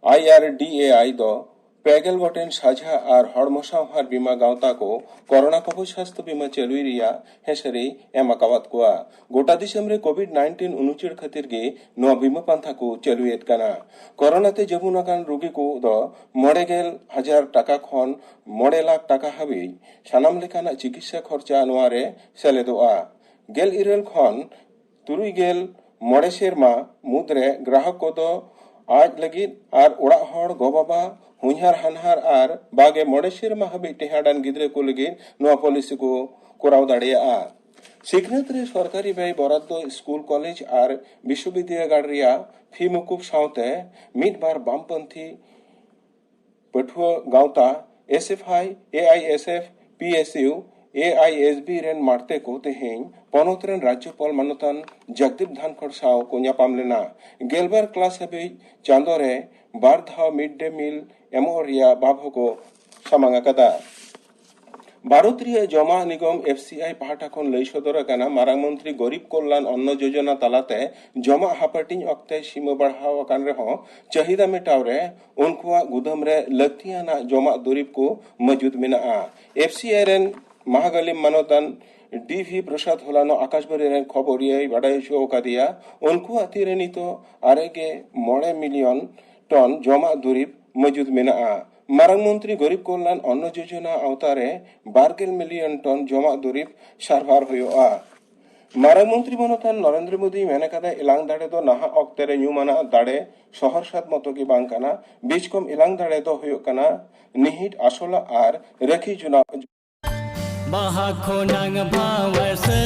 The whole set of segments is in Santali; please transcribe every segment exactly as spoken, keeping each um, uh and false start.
ᱟᱭ ᱟᱨ ᱰᱤ ᱮ ᱟᱭ ᱫᱚ ᱯᱮ ᱜᱮᱞ ᱜᱚᱴᱮᱱ ᱥᱟᱡᱷᱟ ᱟᱨ ᱦᱚᱲᱢᱚ ᱥᱟᱶᱦᱟᱨ ᱵᱤᱢᱟ ᱜᱟᱶᱛᱟ ᱠᱚ ᱠᱚᱨᱳᱱᱟ ᱠᱚᱵᱚᱡ ᱥᱟᱥᱛᱷᱚ ᱵᱤᱢᱟ ᱪᱟᱹᱞᱩᱭ ᱨᱮᱭᱟᱜ ᱦᱮᱸᱥᱟᱹᱨᱤ ᱮᱢ ᱟᱠᱟᱣᱟᱫ ᱠᱚᱣᱟ᱾ ᱜᱚᱴᱟ ᱫᱤᱥᱚᱢ ᱨᱮ ᱠᱳᱵᱷᱤᱰ ᱱᱟᱭᱤᱱᱴᱤᱱ ᱩᱱᱩᱪᱟᱹᱲ ᱠᱷᱟᱹᱛᱤᱨ ᱜᱮ ᱱᱚᱣᱟ ᱵᱤᱢᱟ ᱯᱟᱱᱛᱷᱟ ᱠᱚ ᱪᱟᱹᱞᱩᱭᱮᱫ ᱠᱟᱱᱟ᱾ ᱠᱚᱨᱳᱱᱟ ᱛᱮ ᱡᱟᱹᱵᱩᱱ ᱟᱠᱟᱱ ᱨᱩᱜᱤ ᱠᱚ ᱫᱚ ᱢᱚᱬᱮ ᱜᱮᱞ ᱦᱟᱡᱟᱨ ᱴᱟᱠᱟ ᱠᱷᱚᱱ ᱢᱚᱬᱮ ᱞᱟᱠᱷ ᱴᱟᱠᱟ ᱦᱟᱹᱵᱤᱡ ᱥᱟᱱᱟᱢ ᱞᱮᱠᱟᱱᱟᱜ ᱪᱤᱠᱤᱛᱥᱟ ᱠᱷᱚᱨᱪᱟ ᱱᱚᱣᱟ ᱨᱮ ᱥᱮᱞᱮᱫᱚᱜᱼᱟ᱾ ᱜᱮᱞ ᱤᱨᱟᱹᱞ ᱠᱷᱚᱱ ᱛᱩᱨᱩᱭ ᱜᱮᱞ ᱢᱚᱬᱮ ᱥᱮᱨᱢᱟ ᱢᱩᱫᱽᱨᱮ ᱜᱨᱟᱦᱚᱠ ᱠᱚᱫᱚ ᱟᱡ ᱞᱟᱹᱜᱤᱫ ᱟᱨ ᱚᱲᱟᱜ ᱦᱚᱲ, ᱜᱚ-ᱵᱟᱵᱟ, ᱦᱚᱧᱦᱟᱨ ᱦᱟᱱᱦᱟᱨ ᱟᱨ ᱵᱟᱜᱮ ᱢᱚᱬᱮ ᱥᱮᱨᱢᱟ ᱦᱟᱹᱵᱤᱡ ᱴᱮᱦᱟᱸᱰᱟᱱ ᱜᱤᱫᱽᱨᱟᱹ ᱠᱚ ᱞᱟᱹᱜᱤᱫ ᱱᱚᱣᱟ ᱯᱚᱞᱤᱥᱤ ᱠᱚ ᱠᱚᱨᱟᱣ ᱫᱟᱲᱮᱭᱟᱜᱼᱟ᱾ ᱥᱤᱠᱷᱱᱟᱹᱛ ᱨᱮ ᱥᱚᱨᱠᱟᱨᱤ ᱵᱮᱭ ᱵᱚᱨᱟᱫ ᱫᱚ ᱥᱠᱩᱞ, ᱠᱚᱞᱮᱡᱽ ᱟᱨ ᱵᱤᱥᱥᱚᱵᱤᱫᱽᱫᱟᱹᱜᱟᱲ ᱨᱮᱭᱟᱜ ᱯᱷᱤ ᱢᱩᱠᱩᱵ ᱥᱟᱶᱛᱮ ᱢᱤᱫ ᱵᱟᱨ ᱵᱟᱢᱯᱚᱱᱛᱷᱤ ᱯᱟᱹᱴᱷᱩᱣᱟᱹ ᱜᱟᱶᱛᱟ, S F I, A I S F, P S U, A I S B ᱨᱮᱱ ᱢᱟᱲᱛᱮ ᱠᱚ ᱛᱮᱦᱮᱧ ᱯᱚᱱᱚᱛ ᱨᱮᱱ ᱨᱟᱡᱽᱡᱚᱯᱟᱞ ᱢᱟᱱᱚᱛᱟᱱ ᱡᱚᱜᱽᱫᱤᱯ ᱫᱷᱟᱱᱠᱷᱚᱲ ᱥᱟᱶ ᱠᱚ ᱧᱟᱯᱟᱢ ᱞᱮᱱᱟ᱾ ᱜᱮᱞᱵᱟᱨ ᱠᱞᱟᱥ ᱦᱟᱹᱵᱤᱡ ᱪᱟᱸᱫᱚ ᱨᱮ ᱵᱟᱨ ᱫᱷᱟᱣ ᱢᱤᱰ ᱰᱮ ᱢᱤᱞ ᱮᱢᱚᱜ ᱨᱮᱭᱟᱜ ᱵᱟᱵ ᱦᱚᱸᱠᱚ ᱥᱟᱢᱟᱝ ᱟᱠᱟᱫᱟ᱾ ᱵᱷᱟᱨᱚᱛ ᱨᱮᱭᱟᱜ ᱡᱚᱢᱟᱜ ᱱᱤᱜᱚᱢ, ᱮᱯᱷ ᱥᱤ ᱟᱭ, ᱯᱟᱦᱴᱟ ᱠᱷᱚᱱ ᱞᱟᱹᱭ ᱥᱚᱫᱚᱨ ᱟᱠᱟᱱᱟ, ᱢᱟᱨᱟᱝ ᱢᱚᱱᱛᱨᱤ ᱜᱚᱨᱤᱵ ᱠᱚᱞᱞᱟᱱ ᱚᱱᱱᱚ ᱡᱳᱡᱚᱱᱟ ᱛᱟᱞᱟᱛᱮ ᱡᱚᱢᱟᱜ ᱦᱟᱯᱟᱴᱤᱧ ᱚᱠᱛᱮ ᱥᱤᱢᱟᱹ ᱵᱟᱲᱦᱟᱣ ᱟᱠᱟᱱ ᱨᱮᱦᱚᱸ, ᱪᱟᱹᱦᱤᱫᱟ ᱢᱮᱴᱟᱣ ᱨᱮ ᱩᱱᱠᱩᱣᱟᱜ ᱜᱩᱫᱟᱹᱢ ᱨᱮ ᱞᱟᱹᱠᱛᱤᱭᱟᱱᱟᱜ ᱡᱚᱢᱟᱜ ᱫᱩᱨᱤᱵ ᱠᱚ ᱢᱚᱡᱩᱫ ᱢᱮᱱᱟᱜᱼᱟ᱾ ᱮᱯᱷ ᱥᱤ ᱟᱭ ᱨᱮᱱ ᱢᱟᱦᱟᱜᱟᱞᱤᱢ ᱢᱟᱱᱚᱛᱟᱱ ᱰᱤ ᱵᱷᱤ ᱯᱨᱚᱥᱟᱫᱽ ᱦᱚᱞᱟᱱᱚᱜ ᱟᱠᱟᱥᱵᱟᱬᱤ ᱨᱮᱱ ᱠᱷᱚᱵᱚᱨᱤᱭᱟᱹᱭ ᱵᱟᱰᱟᱭ ᱦᱚᱪᱚ ᱟᱠᱟᱫᱮᱭᱟ, ᱩᱱᱠᱩᱣᱟᱜ ᱛᱤᱨᱮ ᱱᱤᱛᱚᱜ ᱟᱨᱮ ᱜᱮ ᱢᱚᱬᱮ ᱢᱤᱞᱤᱭᱚᱱ ᱴᱚᱱ ᱡᱚᱢᱟᱜ ᱫᱩᱨᱤᱵ ᱢᱚᱡᱩᱫ ᱢᱮᱱᱟᱜᱼᱟ᱾ ᱢᱟᱨᱟᱝ ᱢᱚᱱᱛᱨᱤ ᱜᱚᱨᱤᱵ ᱠᱚᱞᱞᱟᱱ ᱚᱱᱱᱚ ᱡᱳᱡᱚᱱᱟ ᱟᱣᱛᱟ ᱨᱮ ᱵᱟᱨ ᱜᱮᱞ ᱢᱤᱞᱤᱭᱚᱱ ᱴᱚᱱ ᱡᱚᱢᱟᱜ ᱫᱩᱨᱤᱵ ᱥᱟᱨᱵᱷᱟᱨ ᱦᱩᱭᱩᱜᱼᱟ᱾ ᱢᱟᱨᱟᱝ ᱢᱚᱱᱛᱨᱤ ᱢᱟᱱᱚᱛᱟᱱ ᱱᱚᱨᱮᱱᱫᱨᱚ ᱢᱳᱫᱤᱭ ᱢᱮᱱ ᱟᱠᱟᱫᱟ, ᱮᱞᱟᱝ ᱫᱟᱲᱮ ᱫᱚ ᱱᱟᱦᱟᱜ ᱚᱠᱛᱮ ᱨᱮ ᱧᱩᱢᱟᱱᱟᱜ ᱫᱟᱲᱮ ᱥᱚᱦᱚᱨ ᱥᱟᱫ ᱢᱚᱛᱚ ᱜᱮ ᱵᱟᱝ ᱠᱟᱱᱟ, ᱵᱤᱪᱠᱚᱢ ᱮᱞᱟᱝ ᱫᱟᱲᱮ ᱫᱚ ᱦᱩᱭᱩᱜ ᱠᱟᱱᱟ ᱱᱤᱦᱤᱴ ᱟᱥᱚᱞᱟᱜ ᱟᱨ ᱨᱟᱹᱠᱷᱤ ᱡᱚᱱᱟᱜ᱾ ᱵᱟᱦᱟ ᱠᱷᱚᱱᱟᱝ ᱵᱷᱟᱣ ᱥᱮ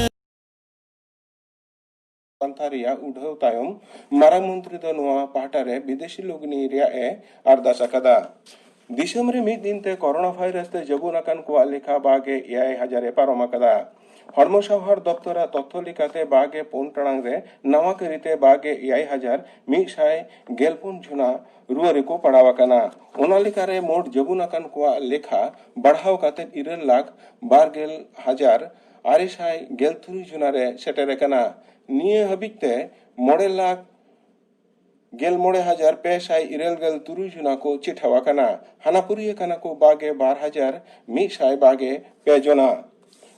ᱯᱟᱱᱛᱷᱟ ᱨᱮᱭᱟᱜ ᱩᱰᱷᱟᱹᱣ ᱛᱟᱭᱚᱢ ᱢᱟᱨᱟᱝ ᱢᱚᱱᱛᱨᱤ ᱫᱚ ᱱᱚᱣᱟ ᱯᱟᱦᱴᱟ ᱨᱮ ᱵᱤᱫᱮᱥᱤ ᱞᱩᱜᱽᱱᱤ ᱨᱮᱭᱟᱜ ᱮ ᱟᱨᱫᱟᱥ ᱟᱠᱟᱫᱟ᱾ ᱫᱤᱥᱚᱢ ᱨᱮ ᱢᱤᱫ ᱫᱤᱱ ᱛᱮ ᱠᱚᱨᱳᱱᱟ ᱵᱷᱟᱭᱨᱟᱥ ᱛᱮ ᱡᱟᱹᱵᱩᱱ ᱟᱠᱟᱱ ᱠᱚᱣᱟᱜ ᱞᱮᱠᱷᱟ ᱵᱟᱜᱮ ᱮᱭᱟᱭ ᱦᱟᱡᱟᱨ ᱮ ᱯᱟᱨᱚᱢ ᱟᱠᱟᱫᱟ᱾ ᱦᱚᱲᱢᱚ ᱥᱟᱶᱦᱟᱨ ᱫᱚᱯᱛᱚᱨᱟᱜ ᱛᱚᱛᱛᱷᱚ ᱞᱮᱠᱟᱛᱮ ᱵᱟᱜᱮ ᱯᱩᱱ ᱴᱟᱲᱟᱝ ᱨᱮ ᱱᱟᱣᱟ ᱠᱟᱹᱨᱤᱛᱮ ᱵᱟᱜᱮ ᱮᱭᱟᱭ ᱦᱟᱡᱟᱨ ᱢᱤᱫ ᱥᱟᱭ ᱜᱮᱞ ᱯᱩᱱ ᱡᱚᱱᱟ ᱨᱩᱣᱟᱹ ᱨᱮᱠᱚ ᱯᱟᱲᱟᱣ ᱟᱠᱟᱱᱟ᱾ ᱚᱱᱟ ᱞᱮᱠᱟᱨᱮ ᱢᱳᱴ ᱡᱟᱹᱵᱩᱱ ᱟᱠᱟᱱ ᱠᱚᱣᱟᱜ ᱞᱮᱠᱷᱟ ᱵᱟᱲᱦᱟᱣ ᱠᱟᱛᱮ ᱤᱨᱟᱹᱞ ᱞᱟᱠᱷ ᱵᱟᱨ ᱜᱮᱞ ᱦᱟᱡᱟᱨ ᱟᱨᱮ ᱥᱟᱭ ᱜᱮᱞ ᱛᱩᱨᱩᱭ ᱡᱚᱱᱟ ᱨᱮ ᱥᱮᱴᱮᱨ ᱟᱠᱟᱱᱟ᱾ ᱱᱤᱭᱟᱹ ᱦᱟᱹᱵᱤᱡ ᱛᱮ ᱢᱚᱬᱮ ᱞᱟᱠᱷ ᱜᱮᱞ ᱢᱚᱬᱮ ᱦᱟᱡᱟᱨ ᱯᱮ ᱥᱟᱭ ᱤᱨᱟᱹᱞ ᱜᱮᱞ ᱛᱩᱨᱩᱭ ᱡᱚᱱᱟ ᱠᱚ ᱪᱤᱴᱷᱟᱹᱣ ᱟᱠᱟᱱᱟ᱾ ᱦᱟᱱᱟᱯᱩᱨᱤ ᱟᱠᱟᱱᱟ ᱠᱚ ᱵᱟᱜᱮ ᱵᱟᱨ ᱦᱟᱡᱟᱨ ᱢᱤᱫ ᱥᱟᱭ ᱵᱟᱜᱮ ᱯᱮ ᱡᱚᱱᱟ᱾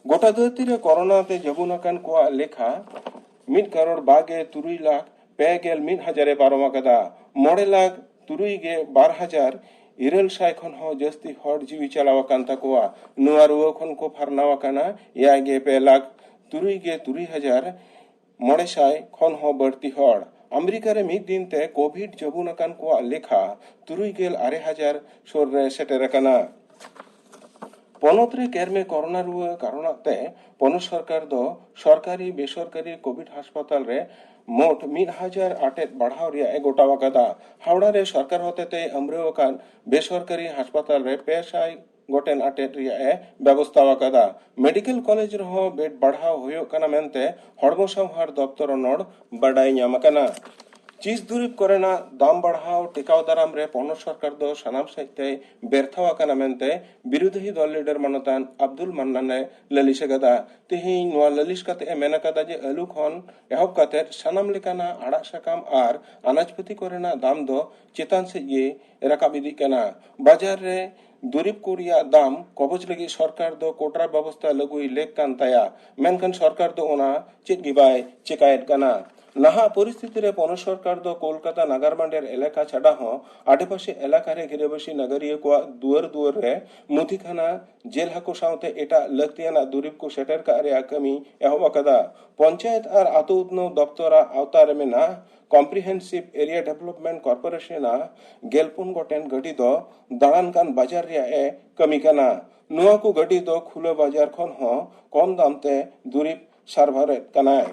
ᱜᱚᱴᱟ ᱫᱷᱟᱹᱨᱛᱤ ᱨᱮ ᱠᱚᱨᱳᱱᱟ ᱛᱮ ᱡᱟᱹᱵᱩᱱ ᱟᱠᱟᱱ ᱠᱚᱣᱟᱜ ᱞᱮᱠᱷᱟ ᱢᱤᱫ ᱠᱟᱨᱳᱲ ᱵᱟᱜᱮ ᱛᱩᱨᱩᱭ ᱞᱟᱠᱷ ᱯᱮ ᱜᱮᱞ ᱢᱤᱫ ᱦᱟᱡᱟᱨ ᱮ ᱯᱟᱨᱚᱢ ᱟᱠᱟᱫᱟ᱾ ᱢᱚᱬᱮ ᱞᱟᱠᱷ ᱛᱩᱨᱩᱭ ᱜᱮ ᱵᱟᱨ ᱦᱟᱡᱟᱨ ᱤᱨᱟᱹᱞ ᱥᱟᱭ ᱠᱷᱚᱱ ᱦᱚᱸ ᱡᱟᱹᱥᱛᱤ ᱦᱚᱲ ᱡᱤᱣᱤ ᱪᱟᱞᱟᱣ ᱟᱠᱟᱱ ᱛᱟᱠᱚᱣᱟ᱾ ᱱᱚᱣᱟ ᱨᱩᱣᱟᱹ ᱠᱷᱚᱱ ᱠᱚ ᱯᱷᱟᱨᱱᱟᱣ ᱟᱠᱟᱱᱟ ᱮᱭᱟᱭ ᱜᱮ ᱯᱮ ᱞᱟᱠᱷ ᱛᱩᱨᱩᱭ ᱜᱮ ᱛᱩᱨᱩᱭ ᱦᱟᱡᱟᱨ ᱢᱚᱬᱮ ᱥᱟᱭ ᱠᱷᱚᱱ ᱦᱚᱸ ᱵᱟᱹᱲᱛᱤ ᱦᱚᱲ᱾ ᱟᱢᱮᱨᱤᱠᱟ ᱨᱮ ᱢᱤᱫ ᱫᱤᱱ ᱛᱮ ᱠᱳᱵᱷᱤᱰ ᱡᱟᱹᱵᱩᱱ ᱟᱠᱟᱱ ᱠᱚᱣᱟᱜ ᱞᱮᱠᱷᱟ ᱛᱩᱨᱩᱭ ᱜᱮᱞ ᱟᱨᱮ ᱦᱟᱡᱟᱨ ᱥᱩᱨ ᱨᱮ ᱥᱮᱴᱮᱨ ᱟᱠᱟᱱᱟ᱾ ᱯᱚᱱᱚᱛ ᱨᱮ ᱠᱮᱨᱢᱮ ᱠᱚᱨᱳᱱᱟ ᱨᱩᱣᱟᱹ ᱠᱟᱨᱚᱱᱟᱜ ᱛᱮ ᱯᱚᱱᱚᱛ ᱥᱚᱨᱠᱟᱨ ᱫᱚ ᱥᱚᱨᱠᱟᱨᱤ ᱵᱮᱥᱚᱨᱠᱟᱨᱤ ᱠᱳᱵᱷᱤᱰ ᱦᱟᱥᱯᱟᱛᱟᱞ ᱨᱮ ᱢᱳᱴ ᱢᱤᱫ ᱦᱟᱡᱟᱨ ᱟᱴᱮᱫ ᱵᱟᱲᱦᱟᱣ ᱨᱮᱭᱟᱜ ᱮ ᱜᱚᱴᱟᱣ ᱟᱠᱟᱫᱟ᱾ ᱦᱟᱣᱲᱟ ᱨᱮ ᱥᱚᱨᱠᱟᱨ ᱦᱚᱛᱮᱛᱮ ᱟᱹᱢᱨᱟᱹᱣ ᱟᱠᱟᱱ ᱵᱮᱥᱚᱨᱠᱟᱨᱤ ᱦᱟᱥᱯᱟᱛᱟᱞ ᱨᱮ ᱯᱮ ᱥᱟᱭ ᱜᱚᱴᱮᱱ ᱟᱴᱮᱫ ᱨᱮᱭᱟᱜ ᱮ ᱵᱮᱵᱚᱥᱛᱷᱟ ᱟᱠᱟᱫᱟ᱾ ᱢᱮᱰᱤᱠᱮᱞ ᱠᱚᱞᱮᱡᱽ ᱨᱮᱦᱚᱸ ᱵᱮᱰ ᱵᱟᱲᱦᱟᱣ ᱦᱩᱭᱩᱜ ᱠᱟᱱᱟ ᱢᱮᱱᱛᱮ ᱦᱚᱲᱢᱚ ᱥᱟᱶᱦᱟᱨ ᱫᱚᱯᱛᱚᱨ ᱚᱱᱚᱲ ᱵᱟᱰᱟᱭ ᱧᱟᱢ ᱟᱠᱟᱱᱟ᱾ ᱪᱤᱥ ᱫᱩᱨᱤᱵ ᱠᱚᱨᱮᱱᱟᱜ ᱫᱟᱢ ᱵᱟᱲᱦᱟᱣ ᱴᱮᱠᱟᱣ ᱫᱟᱨᱟᱢ ᱨᱮ ᱯᱚᱱᱚᱛ ᱥᱚᱨᱠᱟᱨ ᱫᱚ ᱥᱟᱱᱟᱢ ᱥᱮᱫ ᱛᱮᱭ ᱵᱮᱨᱛᱷᱟᱣ ᱟᱠᱟᱱᱟ ᱢᱮᱱᱛᱮ ᱵᱤᱨᱳᱫᱷᱤ ᱫᱚᱞ ᱞᱤᱰᱟᱨ ᱢᱟᱱᱚᱛᱟᱱ ᱟᱵᱫᱩᱞ ᱢᱟᱱᱱᱟᱱ ᱮ ᱞᱟᱹᱞᱤᱥ ᱟᱠᱟᱫᱟ᱾ ᱛᱮᱦᱮᱧ ᱱᱚᱣᱟ ᱞᱟᱹᱞᱤᱥ ᱠᱟᱛᱮ ᱮ ᱢᱮᱱ ᱟᱠᱟᱫᱟ ᱡᱮ ᱟᱹᱞᱩ ᱠᱷᱚᱱ ᱮᱦᱚᱵ ᱠᱟᱛᱮ ᱥᱟᱱᱟᱢ ᱞᱮᱠᱟᱱᱟᱜ ᱟᱲᱟᱜ ᱥᱟᱠᱟᱢ ᱟᱨ ᱟᱱᱟᱡ ᱯᱟᱹᱛᱤ ᱠᱚᱨᱮᱱᱟᱜ ᱫᱟᱢ ᱫᱚ ᱪᱮᱛᱟᱱ ᱥᱮᱫ ᱜᱮ ᱨᱟᱠᱟᱵ ᱤᱫᱤᱜ ᱠᱟᱱᱟ᱾ ᱵᱟᱡᱟᱨ ᱨᱮ ᱫᱩᱨᱤᱵ ᱠᱚ ᱨᱮᱭᱟᱜ ᱫᱟᱢ ᱠᱚᱵᱚᱡ ᱞᱟᱹᱜᱤᱫ ᱥᱚᱨᱠᱟᱨ ᱫᱚ ᱠᱚᱴᱨᱟ ᱵᱮᱵᱚᱥᱛᱷᱟ ᱞᱟᱹᱜᱩᱭ ᱞᱮᱠ ᱠᱟᱱ ᱛᱟᱭᱟ, ᱢᱮᱱᱠᱷᱟᱱ ᱥᱚᱨᱠᱟᱨ ᱫᱚ ᱚᱱᱟ ᱪᱮᱫ ᱜᱮ ᱵᱟᱭ ᱪᱮᱠᱟᱭᱮᱫ ᱠᱟᱱᱟ᱾ ᱱᱟᱦᱟᱜ ᱯᱚᱨᱤᱥᱛᱷᱤᱛᱤ ᱨᱮ ᱯᱚᱱᱚᱛ ᱥᱚᱨᱠᱟᱨ ᱫᱚ ᱠᱳᱞᱠᱟᱛᱟ ᱱᱟᱜᱟᱨ ᱵᱟᱱᱰᱮᱨ ᱮᱞᱟᱠᱟ ᱪᱷᱟᱰᱟ ᱦᱚᱸ ᱟᱰᱮᱯᱟᱥᱮ ᱮᱞᱟᱠᱟ ᱨᱮ ᱜᱤᱨᱟᱹᱵᱟᱹᱥᱤ ᱱᱟᱜᱟᱨᱤᱭᱟᱹ ᱠᱚᱣᱟᱜ ᱫᱩᱣᱟᱹᱨ ᱫᱩᱣᱟᱹᱨ ᱨᱮ ᱢᱩᱫᱤ ᱠᱷᱟᱱᱟ, ᱡᱮᱞ ᱦᱟᱹᱠᱩ ᱥᱟᱶᱛᱮ ᱮᱴᱟᱜ ᱞᱟᱹᱠᱛᱤᱭᱟᱱᱟᱜ ᱫᱩᱨᱤᱵ ᱠᱚ ᱥᱮᱴᱮᱨ ᱠᱟᱜ ᱨᱮᱭᱟᱜ ᱠᱟᱹᱢᱤ ᱮᱦᱚᱵ ᱟᱠᱟᱫᱟ᱾ ᱯᱚᱧᱪᱟᱭᱮᱛ ᱟᱨ ᱟᱛᱳ ᱩᱛᱱᱟᱹᱣ ᱫᱚᱯᱛᱚᱨᱟᱜ ᱟᱣᱛᱟ ᱨᱮ ᱢᱮᱱᱟᱜ ᱠᱚᱢᱯᱨᱤᱦᱮᱱᱥᱤᱵᱷ ᱮᱨᱤᱭᱟ ᱰᱮᱵᱷᱞᱚᱯᱢᱮᱱᱴ ᱠᱚᱨᱯᱳᱨᱮᱥᱚᱱ ᱟᱜ ᱜᱮᱞᱯᱩᱱ ᱜᱚᱴᱮᱱ ᱜᱟᱹᱰᱤ ᱫᱚ ᱫᱟᱬᱟᱱ ᱠᱟᱱ ᱵᱟᱡᱟᱨ ᱨᱮᱭᱟᱜ ᱮ ᱠᱟᱹᱢᱤ ᱠᱟᱱᱟ᱾ ᱱᱚᱣᱟ ᱠᱚ ᱜᱟᱹᱰᱤ ᱫᱚ ᱠᱷᱩᱞᱟᱹ ᱵᱟᱡᱟᱨ ᱠᱷᱚᱱ ᱦᱚᱸ ᱠᱚᱢ ᱫᱟᱢ ᱛᱮ ᱫᱩᱨᱤᱵ ᱥᱟᱨᱵᱷᱟᱨᱮᱫ ᱠᱟᱱᱟᱭ᱾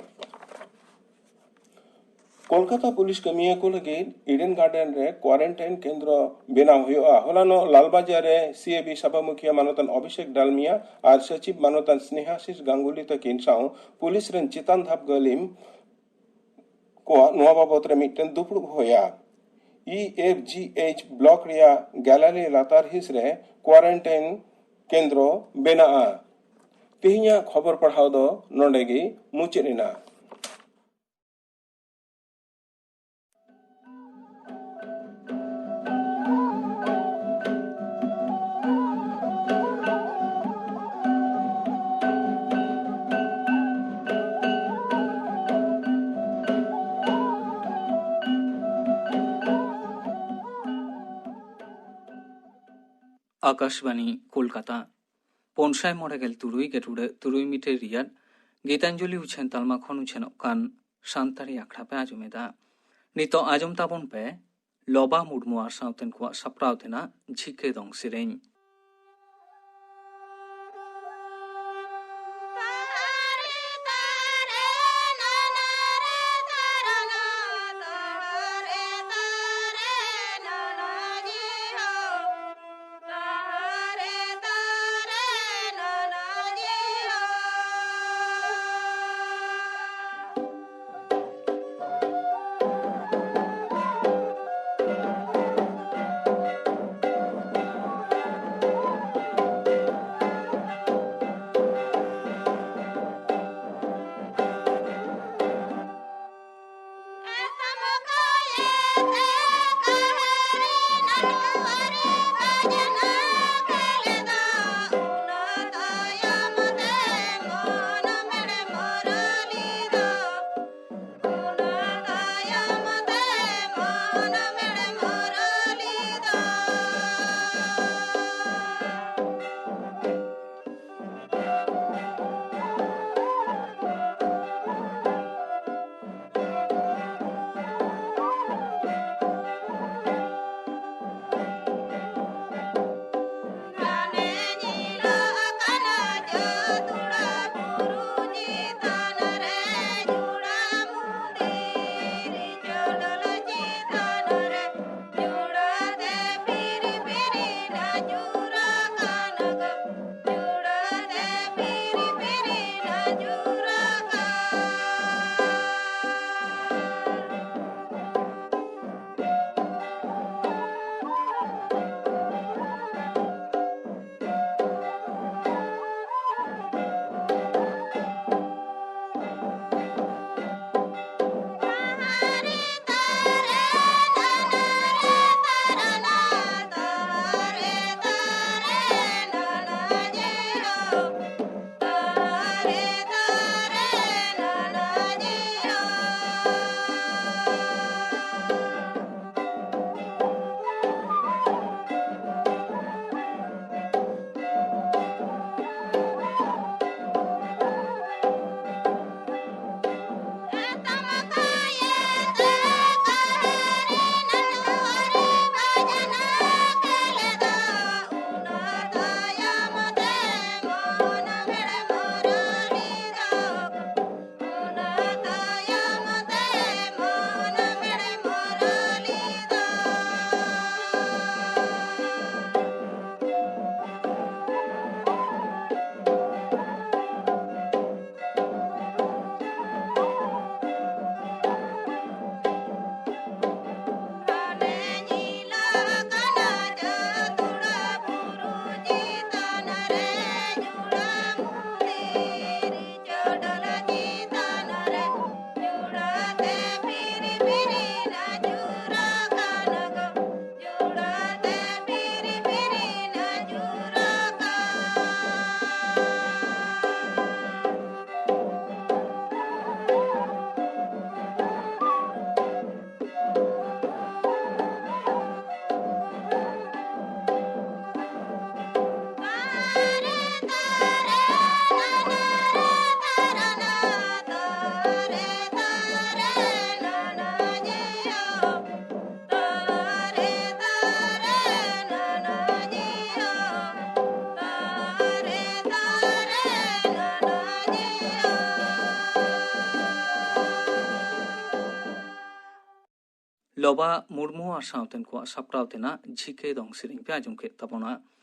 ᱠᱳᱞᱠᱟᱛᱟ ᱯᱩᱞᱤᱥ ᱠᱟᱹᱢᱤᱭᱟᱹ ᱠᱚ ᱞᱟᱹᱜᱤᱫ ᱤᱰᱮᱱ ᱜᱟᱨᱰᱮᱱ ᱨᱮ ᱠᱣᱟᱨᱮᱱᱴᱟᱭᱤᱱ ᱠᱮᱱᱫᱨᱚ ᱵᱮᱱᱟᱣ ᱦᱩᱭᱩᱜᱼᱟ᱾ ᱦᱚᱞᱟᱱᱚᱜ ᱞᱟᱞᱵᱟᱡᱟᱨ ᱨᱮ ᱥᱤ ᱮ ᱵᱤ ᱥᱚᱵᱷᱟ ᱢᱩᱠᱷᱤᱭᱟᱹ ᱢᱟᱱᱚᱛᱟᱱ ᱚᱵᱷᱤᱥᱮᱠ ᱰᱟᱞᱢᱤᱭᱟ ᱟᱨ ᱥᱚᱪᱤᱵ ᱢᱟᱱᱚᱛᱟᱱ ᱥᱱᱮᱦᱟᱥᱤᱥ ᱜᱟᱝᱜᱩᱞᱤ ᱛᱟᱹᱠᱤᱱ ᱥᱟᱶ ᱯᱩᱞᱤᱥ ᱨᱮᱱ ᱪᱮᱛᱟᱱ ᱫᱷᱟᱯ ᱜᱟᱹᱞᱤᱢ ᱠᱚᱣᱟᱜ ᱱᱚᱣᱟ ᱵᱟᱵᱚᱛ ᱨᱮ ᱢᱤᱫᱴᱮᱱ ᱫᱩᱯᱲᱩᱵ ᱦᱩᱭᱟ᱾ E F G H block ᱨᱮᱭᱟᱜ ᱜᱮᱞᱟᱞᱤ ᱞᱟᱛᱟᱨ ᱦᱤᱸᱥ ᱨᱮ ᱠᱣᱟᱨᱮᱱᱴᱟᱭᱤᱱ ᱠᱮᱱᱫᱨᱚ ᱵᱮᱱᱟᱜᱼᱟ᱾ ᱛᱮᱦᱮᱧᱟᱜ ᱠᱷᱚᱵᱚᱨ ᱯᱟᱲᱦᱟᱣ ᱫᱚ ᱱᱚᱰᱮ ᱜᱮ ᱢᱩᱪᱟᱹᱫ ᱮᱱᱟ᱾ ᱟᱠᱟᱥᱵᱟᱱᱤ ᱠᱳᱞᱠᱟᱛᱟ, ᱯᱩᱱ ᱥᱟᱭ ᱢᱚᱬᱮ ᱜᱮᱞ ᱛᱩᱨᱩᱭ ᱜᱮᱴ ᱩᱰᱟᱹᱜ ᱛᱩᱨᱩᱭ ᱢᱤᱴᱟᱨ ᱨᱮᱭᱟᱜ ᱜᱤᱛᱟᱧᱡᱚᱞᱤ ᱩᱪᱷᱟᱹᱱ ᱛᱟᱞᱢᱟ ᱠᱷᱚᱱ ᱩᱪᱷᱟᱹᱱᱚᱜ ᱠᱟᱱ ᱥᱟᱱᱛᱟᱲᱤ ᱟᱠᱷᱲᱟ ᱯᱮ ᱟᱸᱡᱚᱢᱮᱫᱟ᱾ ᱱᱤᱛᱚᱜ ᱟᱸᱡᱚᱢ ᱛᱟᱵᱚᱱ ᱯᱮ ᱞᱚᱵᱟ ᱢᱩᱨᱢᱩ ᱟᱨ ᱥᱟᱶᱛᱮᱱ ᱠᱚᱣᱟᱜ ᱥᱟᱯᱲᱟᱣ ᱛᱮᱱᱟᱜ ᱡᱷᱤᱠᱟᱹ ᱫᱚᱝ ᱥᱮᱨᱮᱧ᱾ ᱞᱚᱵᱟ ᱢᱩᱨᱢᱩ ᱟᱨ ᱥᱟᱶᱛᱮᱱ ᱠᱚᱣᱟᱜ ᱥᱟᱯᱲᱟᱣ ᱛᱮᱱᱟᱜ ᱡᱷᱤᱠᱮ ᱫᱚᱝ ᱥᱮᱨᱮᱧ ᱯᱮ ᱟᱸᱡᱚᱢ ᱠᱮᱫ ᱛᱟᱵᱚᱱᱟ᱾